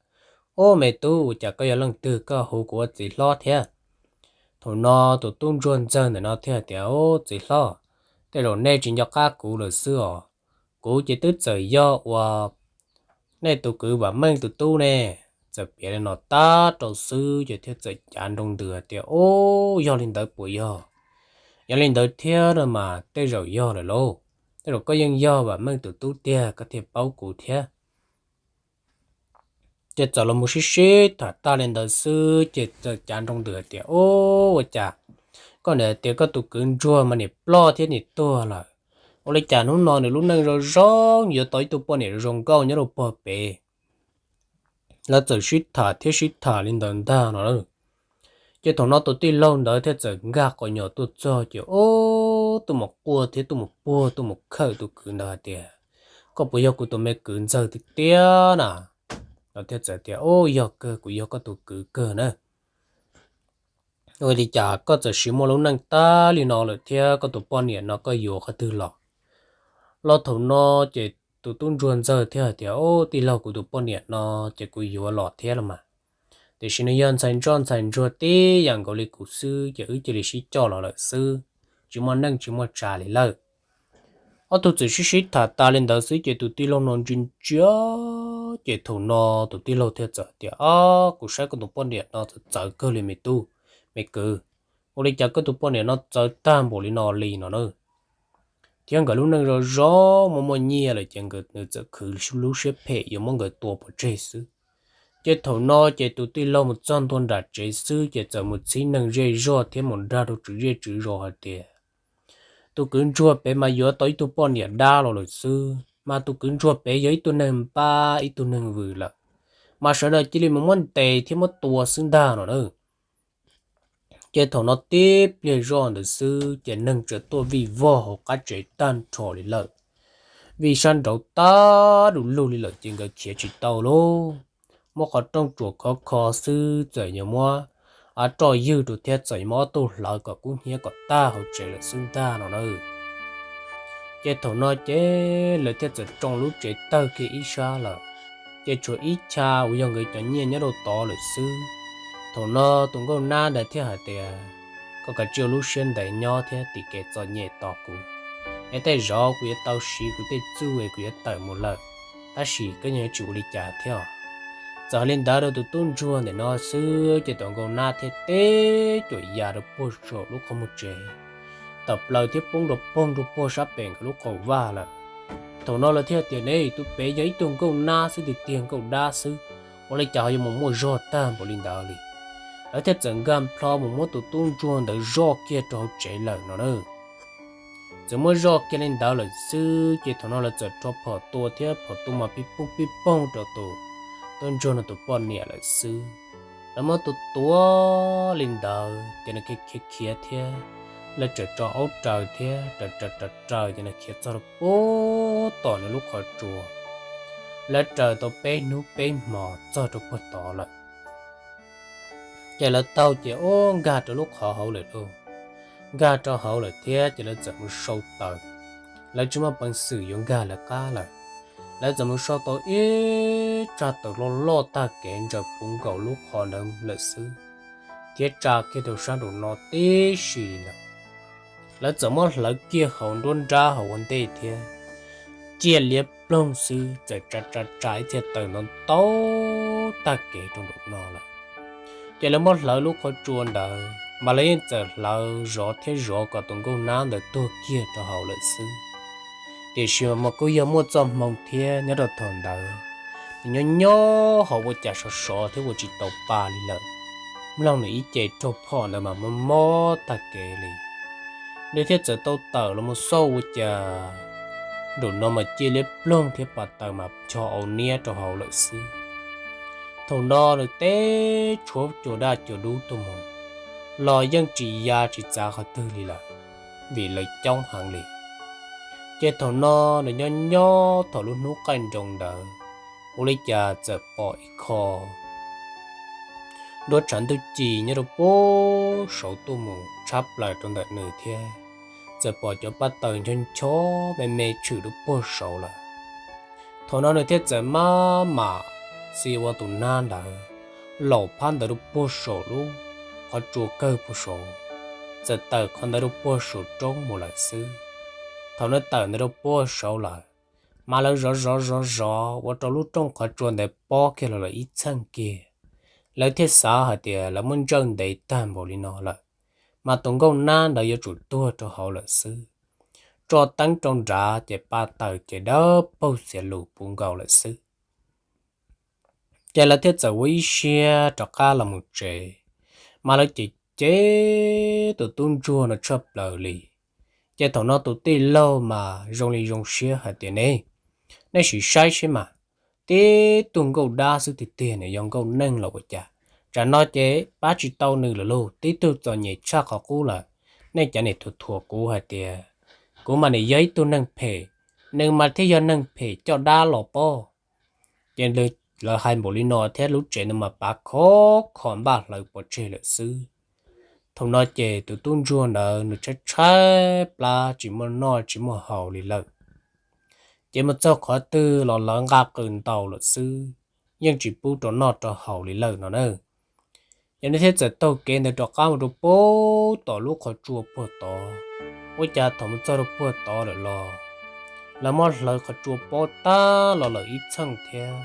Ub, me tub, ua cas koj yog leej twg koj hu kuv ua txiv hlob thiab? Thaum no tus tub ntsuag ntxawg ntawm no thiaj hais tias, Ub, txiv hlob, tej zaum nej tsis nco qab kuv lawm xwb os. Kuv ces twb txawm yog uas nej tus kwv Vam Meej tus tub ne. Txawm piav li no tag rau xwb ces thiaj txawm cav nroo ntws tias, Ub, yog li ntawd puas yog? Yog li ntawd thiab no mas tej zaum yog lawm lauj. Tej zaum koj yeej yog Vam Meej tus tub tiag koj thiaj paub kuv thiab. Ces txawm los mus sib sib tham tag li ntawd xwb ces txawm cav nroo ntws hais tias, Ub, ua cas koj niam tias koj tus kwv ntsuag mas niam ploj thiab niam tuag lawm? Ua li cas hnub no nws lub neej zoo zoo yuav tau ib tug poj niam zoo nkauj nyob rau puag pem? Lawv txawm sib tham thiab sib tham li ntawd ntag no. Ces thaum no tus tij laug ntawd thiaj txawm nkag quas nyuam tuaj txog ces, Ub, tuaj mus quaj thiab tuaj mus puag tuaj mus khawm tus kwv ntawd hais tias, Koj puas yog kuv tus me kwv ntxawg tiag tiag na? Lawv thiaj txawm tias, Ub, yog kawg, kuv yog koj tus kwv kawg na. Ua li cas koj txawm sis muaj lub neej tag li no lawm thiab koj tus poj niam no koj yuav qhov twg los? Los thaum no ces tus tub ntsuag ntxawg thiaj hais tias, Ub, tij laug, kuv tus poj niam no ces kuv yuav los thiab los mas, tiam sis nws yog ntxhais ntsoj ntxhais ntsuag tib yam nkaus li kuv xwb ces wb cia li sib coj los lawm xwb, tsis muaj neej tsis muaj tsa li lawm. Ob tug txawm sib sib tham tas li ntawd xwb ces tus tij laug no ntsia ntsia, ces thaum no tus tij laug thiaj txawm tias, Ob, kuv saib koj tus poj niam no txawv txawv kawg li me tub, me kwv. Ua li cas koj tus poj niam no txawv tag npaum li no li no na? thiab nkawd lub neej zoo zoo muaj muaj nyiaj lawm ces nkawd nws txawm khwv lub siab phem yuav muab nkawd tua pov tseg xwb. Ces thaum no ces tus tij laug mus txog ntua nram tsev xwb ces txawm mus txhib neeg zej zog thiab mus dag rau tswv zej tswv zos hais tias tus kwv ntsuag pem mas yuav tau ib tug poj niam dab los lawm xwb, mas tus kwv ntsuag pem yog ib tug neeg npab ib tug neeg vwm lawm, mas sawv daws cia li mus muab ntes thiab muab tua xwb ntag no na. Ces thaum no tib pliag zoj ntawd xwb ces neeg txawm tuaj vij vog hauv qab tsev tag nrho li lawm, vim sab nraud tag du lug li lawm ces nkawd khiav tsis tau lauj. Muab qhov rooj tsuas khov kho xwb txawm yuav muab roj ywg rau thiab txawm yuav muab ob tug hlawv kom kub hnyiab kom tag hauv tsev lawm xwb ntag no na. Ces thaum no ces lawv thiaj txawm tsoo lub tsev tawg kiag ib sab lawm, ces tshuav ib chav uas yog nkawd cov nyiaj nyob rau tod lawm xwb. Thaum no tus nkauj nab ntawd thiaj hais tias, koj kav tsij ua lub siab ntev nyob thiab tim kev txom nyem tos kuv, es tej zaum kuv yuav tau siv kuv tej txuj es kuv yuav tawm mus lawm, tab sis koj yeej yuav tsis ua li cas thiab. Txawm hais li ntawd rau tus tub ntsuag ntawm no xwb ces tus nkauj nab thiaj teb cuam ya rau puag saum lub qhov muag tsev, tawm plaws thiab poob rau poog rau puag sab pem nkawd lub qaum vaj lawm. Thaum no lawv thiaj tias, ne tus pem yog ib tug nkauj nab xwb tiag tiag, nkauj dab xwb, ua li cas ho yuav mus muaj zog tag npaum li ntawd li. Lawv thiaj txawm nkag plho mus muab tus tub ntsuag ntawd zoj kiag rau hauv tsev lawm no na. Txawm muab zoj kiag li ntawd lawm xwb ces thaum no lawv txawm rho phom tua thiab phom tua mas pib poog pib poog rau tus tub ntsuag no tus poj niam lawm xwb. Lawv muab tua tua li ntawd ces nws khiav khiav thiab, lawv txawm tso aub raws thiab raws raws raws raws ces nws khiav txog rau puag tom nws lub qhov tsua. Lawv raws tau peb hnub peb hmo txog rau puag tod lawm. Ces lawv taug ces ub nkag rau lub qhov hauv lawm lauj, nkag rau hauv lawm thiab ces lawv txawm mus sau taws. Lawv tsis muaj peev xwm yuav nkag lawv qab lawm, lawv txawm mus sau tau ib tsag taws loj loj tag kev ntsaws puv nkaus lub qhov ntawd lawm xwb, thiab tsa kiag rau sab nraum no tib si lawm. Lawv txawm muab hlawv kiag hauv nruab nrab hauv ua ntej thiab, ciaj liab ploog xwb txawm tsa tsa tsa ib txhia taws ntau ntau tag kev rau nraum no lawm. Ces lawv muab hlawv lub qhov tsua ntawd mas lawv yeej txawm hlawv zov thiab zov kom tus nkauj nab ntawd tuag kiag rau hauv lawm xwb. Tiam sis mas kuj yog muaj txoj hmoo thiab nyob rau thaum ntawd nws nyob nyob ho ua cas sov sov thiab ua tsis tau pa li lawm, mloog nws ib ce raug phom ntawd mas mob mob tag kev li. Nws thiaj txawm tau tawm los mus xauj ua cas nraum no mas ciaj liab ploog thiab pa taws mas ncho au niab rau hauv lawm xwb. Thaum no nws teb tshuav cua daj cua dub tuaj mus los yeej tsis ya tsis txav qhov twg li lawm, vim lawv coob heev li. Ces thaum no nws nyob nyob thaum lub hnub qaij nroos ntawd, ua li cas txawm pom ib qho nruab tshav ntuj ci nyob rau puag saud tuaj mus tshab plaws rau ntawm nws thiab, txawm pom cov pa taws ncho ncho me me tshwm rau puag saud lawm. Thaum no nws thiaj txawm maj mam txia ua tus nab ntawd, laum phab ntawd rau puag saum lub qhov tsua kawg puag saud, txawm tawm qhov ntawd rau puag saum roob mus lawm xwb. Thaum nws tawm ntawd rau puag saud lawm, mas lawv zov zov zov zov ua rau lub rooj qhov tsua ntawd pob kiag los lawm ib txheej kiag. Lawv thiaj xav hais tias lawv muab ntsawj ntev tag npaum li no lawm, mas tus nkauj nab ntawd yuav tsum tuag rau hauv lawm xwb. Tso teeb rau nrad ces pa taws ces dawb paug xiav lus puv nkaus lawm xwb. Ces lawv thiaj txawm ua ib siab rov qab los mus tsev, mas lawv ces cem tus tub ntsuag no tshaj plaws li. Ces thaum no tus tij laug mas zoo li zoo siab hais tias ne, nej sim saib seb mas, tib tug nkauj dab xwb tiag tiag nws yog nkauj neeg los ua cas? Tsam no ces pab tsis tau nws lawm lauj, tib tug txom nyem tshaj qhov qub lawm. Nej cov niam thuam thuam kuv hais tias kuv mas nim yog ib tug neeg phem, nws mas thiaj yog neeg phem coj dab los pob. Ces lawv hais npaum li no thiab lub tsev no mas pav khov kho npaj hlawv pov tseg lawm xwb. Thaum no ces tus tub ntsuag ntawd nws tshaib tshaib plab tsis muaj noj tsis muaj haus li lawm. Ces mus txog qhov twg los lawv nqa qws ntaus lawm xwb, yeej tsis pub rau noj rau haus li lawm no na. Ces nws thiaj txawm taug kev ntawd rov qab mus rau puag tom lub qhov tsua puag tod. Ua cas thaum mus txog rau puag tod lawm los lawv muab hlawv qhov tsua pob tag los lawm ib txheej thiab,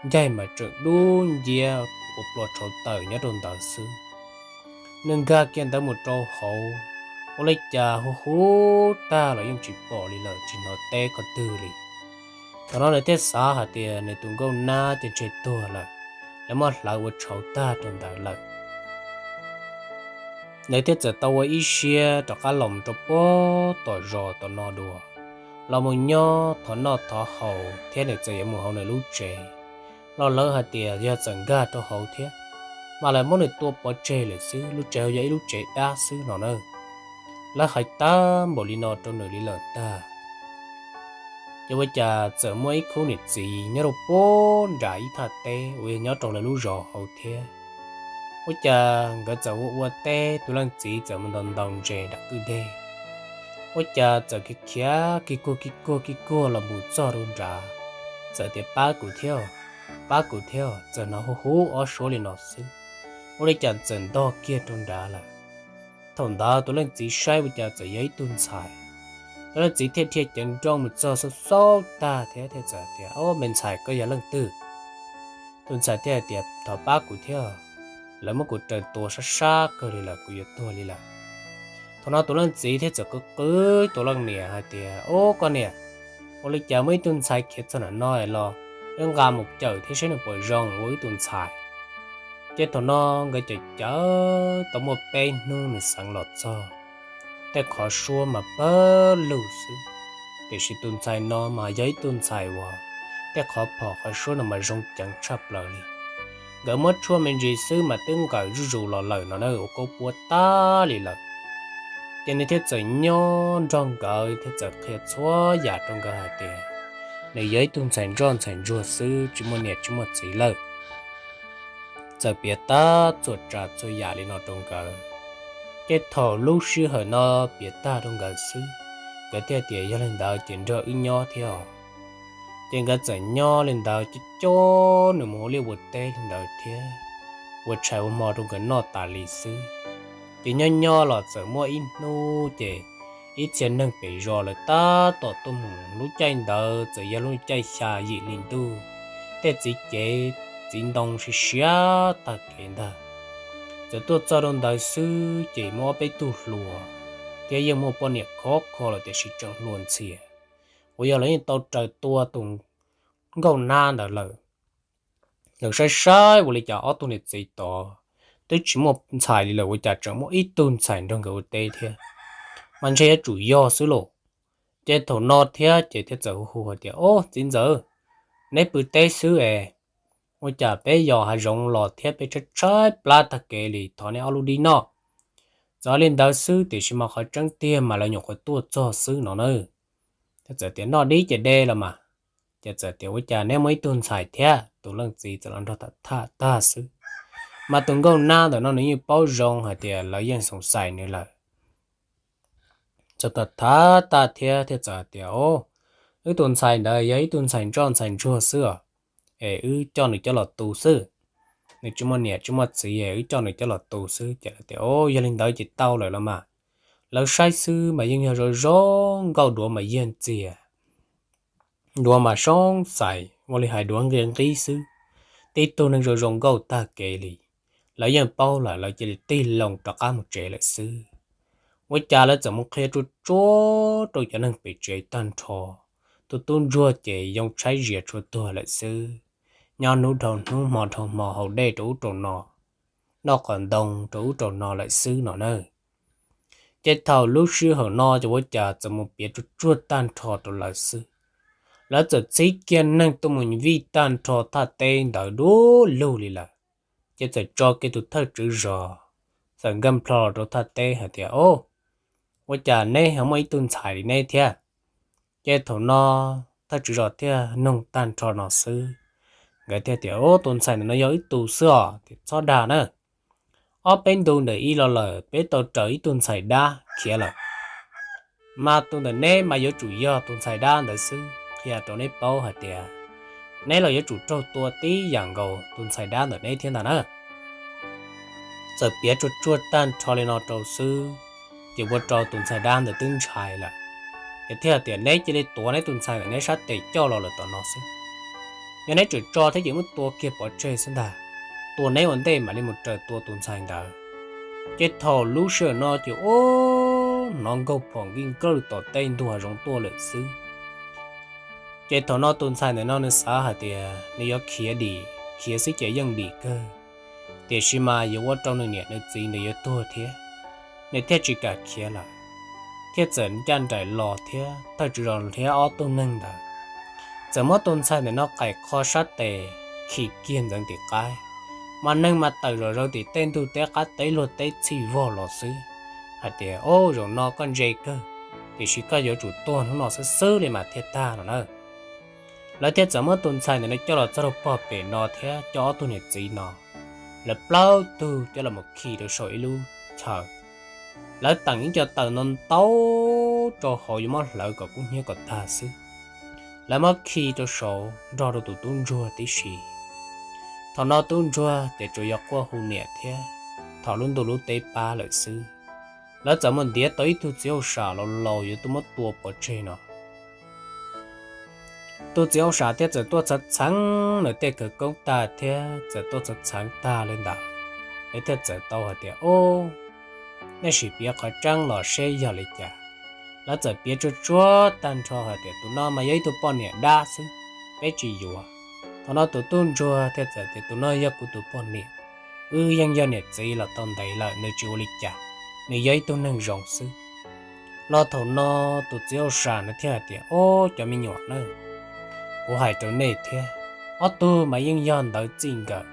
ncaig mas tseem dub nciab ua plua tshauv taws nyob rau ntawd xwb. Nws nkag kiag ntawd mus rau hauv ua li cas hu hu tag los yeej tsis pom li lawm, tsis hnov teb qhov twg li. Thaum no nws thiaj xav hais tias nws tus nkauj nab ces ntshe tuag lawm, lawv muab hlawv ua tshauv tag rau ntawd lawm. Nws thiaj txawm tau ua ib siab rov qab los mus rau puag tom zos tom no dua, los mus nyob thov noj thov haus thiab nws txawm yuav mus hauv nws lub tsev. Los lawv hais tias yog txawm nkag rau hauv thiab, mas lawv muab nws tua pov tseg lawm xwb, lub tsev hauv yog ib lub tsev dab xwb no na. Lawv hais tag npaum li no rau nws li lawm ntag, ces ua cas txawm muaj ib khub niam txiv nyob rau puag nram ib thaj teb uas yog nyob rau lawv lub zos hauv thiab. Ua cas nkawd txawm ua ua teb, tus leej txiv txawm mus ntaus ntaus ntses nram kwj deg. Ua cas txawm khiav khiav kig kuag kig kuag kig kuag los mus txog rau nrad, txawm tias pab kuv thiab, pab kuv thiab, txawm hnov hu hu ob suab li no xwb. Ua li cas txawm ntog kiag rau nrad lawm. Thaum ntawd tus leej txiv saib ua cas txawm yog ib tug ntxhais. Tus leej txiv thiaj dhia ceev nrooj mus txog xauj xauj tag thiab thiaj txawm tias, Au, me ntxhais, koj yog leej twg? Tus ntxhais thiaj hais tias, Thov pab kuv thiab, lawv muab kuv raws tua sab sab kawg li lawm, kuv yuav tuag li lawm. Thaum no tus leej txiv thiaj txawm qw qw tus leej niam hais tias, Au, koj niam, ua li cas muaj ib tug ntxhais khiav txog nram no los wb nqa mus cawm thiab saib nws puas zoo ua wb tus ntxhais. Ces thaum no nkawd cawm cawm tau muaj peb hnub nws xeev los txog, tej qhov suab mas pawg lug xwb, tiam sis tus ntxhais no mas yog ib tug ntxhais uas tej qhov phom qhov suab no mas zoo ceev tshaj plaws li. Nkawd muab tshuaj me ntsis xwb mas twb nqawm zuj zus los lawm no na, ua kaub puab tag li lawm. Ces nws thiaj txawm nyob nrog nkawd thiab txawm qhia txhua yam rau nkawd hais tias nws yog ib tug ntxhais ntsoj ntxhais ntsuag xwb, tsis muaj niam tsis muaj txiv lawm. Txawm piav tag txhua tsav txhua yam li no rau nkawd. Ces thaum lub sij hawm no piav tag rau nkawd xwb, nkawd thiaj tias, Yog li ntawd ces nrog wb nyob thiab os. Ces nkawd txawm nyob li ntawd coj coj nws mus ua liaj ua teb li ntawd thiab, ua tshais ua hmo rau nkawd noj tas li xwb. Ces nyob nyob los txawm muaj ib hnub ces ib txhia neeg pem zos lawv tab tom tuaj mus. Lub caij ntawd txawm yog lub caij xya yim hli ntuj, tej txiv cev txiv ntoo siav siav tag kev ntag. Txawm tuaj txog rau ntawd xwb ces muaj ob peb tug hluas thiab yeej muaj poj niam khov kho lawm tiam sis tseem hluas ntxhias, uas yog lawv yeej tau raws tua tus nkauj nab ntawd lawm. Lawv saib saib ua li cas ob tug niam txiv tod twb tsis muaj ntxhais li lawm, ua cas tseem muaj ib tug ntxhais nrog nkawd ua teb thiab, mas ntshe yuav tsum yog xwb lauj. Ces thaum no thiab ces thiaj txawm hu hu hais tias, Au, txiv ntxawm, neb pw teb xwb es, ua cas peb yos hav zoov los thiab peb tshaib tshaib plab tag kev li, thov neb ob lub dib noj. Txawm li ntawd xwb tiam sis mas qhov tseeb tiag mas lawv nyuam qhuav tuaj txog xwb no na. Thiaj txawm tias, Noj dib ces de los mas. Ces txawm tias, Ua cas neb muaj ib tug ntxhais thiab? Tus leej txiv txawm los nrog tham tham tag xwb, mas tus nkauj nab ntawm no nws yeej paub zoo hais tias lawv yeej xoom xais nws lawm. Txawm tham tham tag thiab thiaj txawm hais tias, Au, wb tus ntxhais ntawd yog ib tug ntxhais ntsoj ntxhais ntsuag xwb os, es wb coj nws coj los tu xwb. Nws tsis muaj niam tsis muaj txiv es wb coj nws coj los tu xwb. Ces lawv tias, Au, yog li ntawd ces tau lawm los mas. Lawv saib xwb mas yeej yog zoo zoo nkauj, duav mas yag ntxiag, duav mas soob xais, ua li hais duav nqi nqib xwb. Tib tug neeg zoo zoo nkauj tag kev li. Lawv yeej paub lawm, lawv cia li tig loo rov qab mus tsev lawm xwb. Ua cas lawv txawm mus qhia tsuag tsuag rau cov neeg pem tsev tag nrho. Tus tub ntsuag ces yoo tshaib zias tshua tuag lawm xwb, nyob hnub dhau hnub hmo dhau hmo haus dej rau ub rau no, noj qos ntoo rau ub rau no lawm xwb no na. Ces thaum lub sij hawm no ces ua cas txawm mus piav tsuag tsuag tag nrho rau lawv xwb. Lawv txawm txib kiag neeg tuaj mus vij tag nrho thaj teb ntawd du lug li lawm. Ces txawm tso kiag tus thawj tswv zos txawm nkag plho los rau thaj teb hais tias, Au, ua cas neb ho muaj ib tug ntxhais li neb thiab? Ces thaum no thawj tswv zos thiaj nug tag nrho no xwb, nkawd thiaj tias, Au, tus ntxhais ntawm no yog wb tus xwb os, txhob dag na. Ob peb ntu ntawm ib los lawm peb tau raws ib tug ntxhais dab khiav lawm, mas tus ntawm neb mas yuav tsum yog tus ntxhais dab ntawd xwb. Qhia rau neb paub hais tias neb los yuav tsum raug tua tib yam nkaus tus ntxhais dab ntawm neb thiab ntag na. Txawm piav tsuag tsuag tag nrho li no rau xwb, ces ua rau tus ntxhais dab ntawd twb ntshai lawm, ces thiaj tias, Neb cia li tuav neb tus ntxhais ntawm neb sab tes coj los lawm tom no xwb. Yog neb tseem tso thiab ces muab tua kiag pov tseg xwb ntag. Tua neb ua ntej mam li mus raws tua tus ntxhais ntawd. Ces thaum lub sij hawm no ces ua hnov nkaug phom nkij nkawj tom tej ntug hav zoov tuaj lawm xwb. Ces thaum no tus ntxhais ntawm no nws xav hais tias nws yuav khiav dim, khiav xwb ces yeej dim kawg, tiam sis mas yuav ua rau nws niam nws txiv nws yuav tuag thiab, nws thiaj tsis kam khiav lawm, thiaj txawm ncaj nraim los thiab thawj tswv zos thiab ob tug neeg ntawd txawm muab tus ntxhais ntawm no qais qho sab tes khi kiag ntxeev tim qaib, mas neeg mas tawm zom zaws tim tej ntug teb qab teb luag teb txhij vog los xwb, hais tias, Au, zaum no koj ntse kawg, tiam sis koj yuav tsum tuag hnub no xwb xwb li mas thiaj tag no na. Lawv thiaj txawm muab tus ntxhais ntawm no coj los txog rau pog pem no thiab coj ob tug niam txiv no, lawv plaub tug coj los khi rau saum ib lub chaw. Lawv teem ib co taws no ntau rau hauv yuav muab hlawv kom kub hnyiab kom tag xwb. Lawv muab khi rau saud nrog rau tus tub ntsuag tib si. Thaum no tub ntsuag ces tsuas yog quaj hu niam thiab thov lub ntuj lub teb pab lawm xwb. Lawv txawm mus ntiav tau ib tug txiv hauj sam laus laus yuav tuaj muab tua pov tseg no. Tus txiv hauj sam thiaj txawm tuaj txheev txheev nws tej khawv koob tag thiab txawm tuaj txheev txheev tag li ntawd, lawv thiaj txawm tau hais tias, Ub, nej sim piav qhov tseeb los seb yog li cas. Lawv txawm piav tsuag tsuag tag nrho hais tias tus no mas yog ib tug poj niam dab xwb, peb tsis yuav. Thaum no tus tub ntsuag thiaj txawm tias, Tus no yog kuv tus poj niam, wb yeej yog niam txiv los tau ntev lawm, nws tsis ua li cas, nws yog ib tug neeg zoo xwb. Los thaum no tus txiv hauj sam nws thiaj hais tias, Ob, cov me nyuam na, kuv hais rau nej thiab, ob tug mas yeej yog ntawv txij nkawm.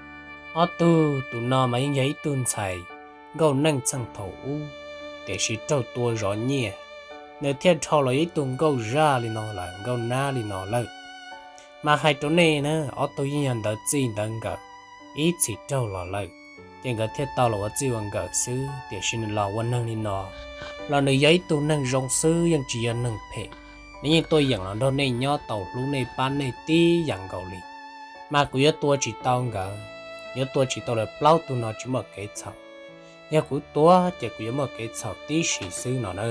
Ob tug, tus no mas yeej yog ib tug ntxhais nkauj neej txheej thaum ub, tiam sis raug tua zov nyiaj, nws thiaj dhau los yog ib tug nkauj zaj li no lawm, nkauj nab li no lawm. Mas hais rau nej na, ob tug yeej yog ntawv txij ntawv nkawm, ib txhis raug los lawm, ces nkawd thiaj tau los ua txij ua nkawm xwb, tiam sis nws los ua neeg li no, los nws yog ib tug neeg zoo xwb, yeej tsis yog neeg phem. Nws yeej tuaj yeem los nrog nej nyob tau, hlub nej pab nej tib yam nkaus li. Mas kuv yuav tua tsis tau nkawd, yuav tua tsis tau lawv plaub tug no, tsis muaj kev txhaum. Yog kuv tua ces kuv yuav muaj kev txhaum tib si xwb no na.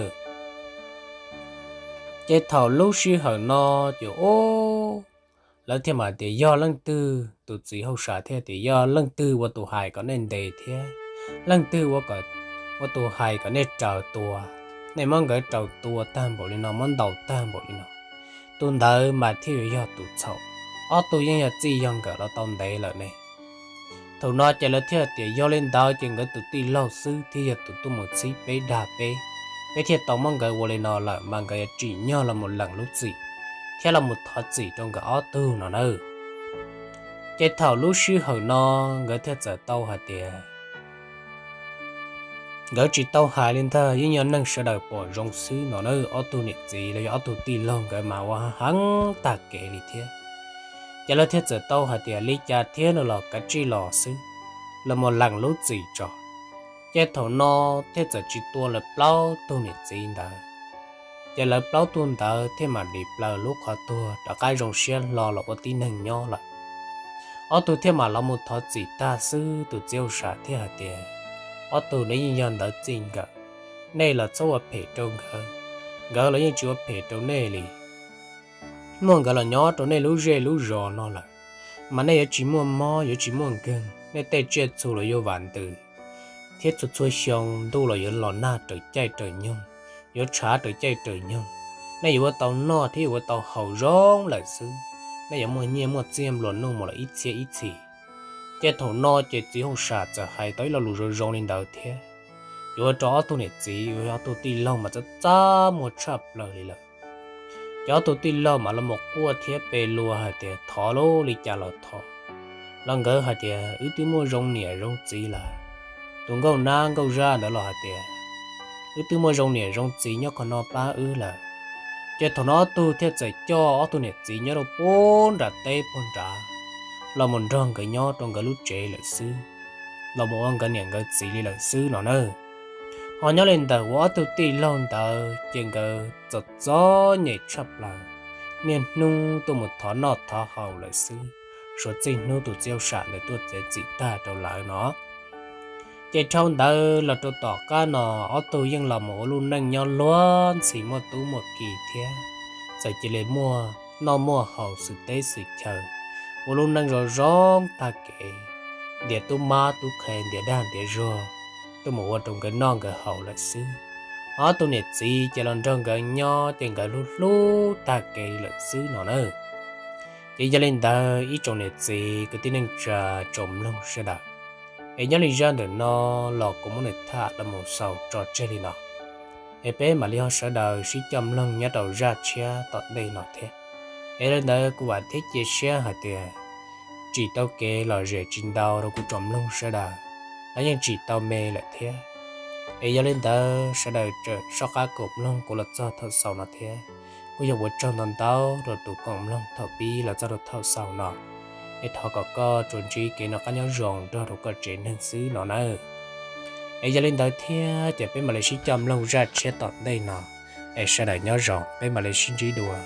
Ces thaum lub sij hawm no ces ub, lawv thiaj mam tias, Yog leej twg? Tus txiv hauj sam thiaj tias, Yog leej twg ua tus hais kom nej ntes thiab leej twg ua tus hais kom nej raws tua? Nej muab nkawd raws tua tag npaum li no, muab ntaus tag npaum li no, tus ntawd mas thiaj yuav yog tus txhaum. Ob tug yeej yog txij yog nkawm los tau ntev lawm ne. Thaum no ces lawv thiaj tias, Yog li ntawd ces nkawd tus tij laug xwb thiaj yog tus tuaj mus txhib peb dag peb, peb thiaj tau muab nkawd ua li no lawm, mas nkawd yuav tsim nyog los mus lees lub txim thiab los mus thov txim rau nkawd ob tug no na. Ces thaum lub sij hawm no nkawd thiaj txawm tau hais tias, nkawd tsis tau hais li ntag, yeej yog neeg sawv daws pom zoo xwb no na. Ob tug niam txiv los yog ob tug tij laug nkawd mas ua heev tag kev li thiab. Ces lawv thiaj txawm tau hais tias, Li cas thiab no los kav tsij los xwb, los mus lees lub txim tso. Ces thaum no thiaj txawm tsis tua lawv plaub tug niam txiv ntawd. Ces lawv plaub tug ntawd thiaj mam dim plaws lub qhov tuag rov qab zoo siab hlo los ua tib neeg nyob lawm. Ob tug thiaj mam los mus thov txim tag xwb, tus txiv hauj sam thiaj hais tias, Ob tug, nej yeej yog ntawv txij nkawm, nej los txhob ua phem rau nkawd, nkawd los yeej tsis ua phem rau nej li. Muaj nkawd los nyob rau nej lub zej lub zos no lawm, mas nej yuav tsis muaj mob yuav tsis muaj nkeeg, nej tej tsiaj txhu los yuav vam ntws, thiab txhua txhua xyoo ntuj los yuav los nag raws caij raws nyoog, yuav tshav raws caij raws nyoog. Nej yuav ua tau noj thiab yuav ua tau haus zoo lawm xwb. Nej yuav muaj nyiaj muaj txiaj nplua nuj mus lawm ib txhiab ib txhis. Ces thaum no ces txiv hauj sam txawm hais tau ib lo lus zoo zoo li ntawd thiab, yuav ua rau ob tug niam txiv uas yog ob tug tij laug mas txaj txaj muag tshaj plaws li lawm. Ces ob tug tij laug mas los mus quaj thiab pe luag hais tias, Thov lauj, li cas los thov. Los nkawd hais tias, Wb twb muaj zoo niam zoo txiv lawm. Tus nkauj nab nkauj zaj ntawd los hais tias, Wb twb muaj zoo niam zoo txiv nyob qhov no pab wb lawm. Ces thaum no ob tug thiaj txawm coj ob tug niam txiv nyob rau puag nram teb puag nrad, los mus nrog nkawd nyob rau nkawd lub tsev lawm xwb, los mus ua nkawd niam nkawd txiv li lawm xwb no na. Ho nyob li ntawm uas ob tug tij laug ntawd ces nkawd txom txom nyem tshaj plaws, niaj hnub tuaj mus thov noj thov haus lawm xwb, suav txij hnub tus txiv hauj sam ntawd tuaj txiav txim tag rau lawv no. Ces dhau ntawd los rau tom qab no, ob tug yeej los mus ua lub neej nyob luag ntxhi muaj tub muaj ki thiab, txawm cia li muaj noj muaj haus xwm teb xwm chaw, ua lub neej zoo zoo tag kev, ntiav tub mab tub qhe ntiav dag ntiav zog tuaj mus ua rau nkawd noj nkawd haus lawm xwb. Ob tug niam txiv ces los nrog nkawd nyob ces nkawd hlub hlub tag kev lawm xwb no na. Ces yog li ntawd ib tsoom niam txiv kwv tij neej tsa tsoom mloog sawv daws, es nyob li zaj ntawm no los kuv muab nws tham los mus xaus tso tseg li no, es peb mam li ho sawv daws sib coj mloog nyob rau zaj tshiab tom ntej no thiab. Es li ntawd kuv vam thiab cia siab hais tias tsim tau kev lom zem tsis ntau rau kuv tsoom mloog sawv daws, los yeej tsim tau me lawm thiab. Es yog li ntawd sawv daws tseem soj qab koom mloog kuv los txog thaum xaus no thiab. Kuj yog ua tsaug ntau ntau rau tus koom mloog thaum pib los txog rau thaum xaus no. Es thov kom koj tsuas ntsib kev noj qab nyob zoo nrog rau koj tsev neeg xwb no nawb. Es yog li ntawd thiab ces peb mam li sib coj mloog zaj tshiab tom ntej no. Es sawv daws nyob zoo, peb mam li sib ntsib dua.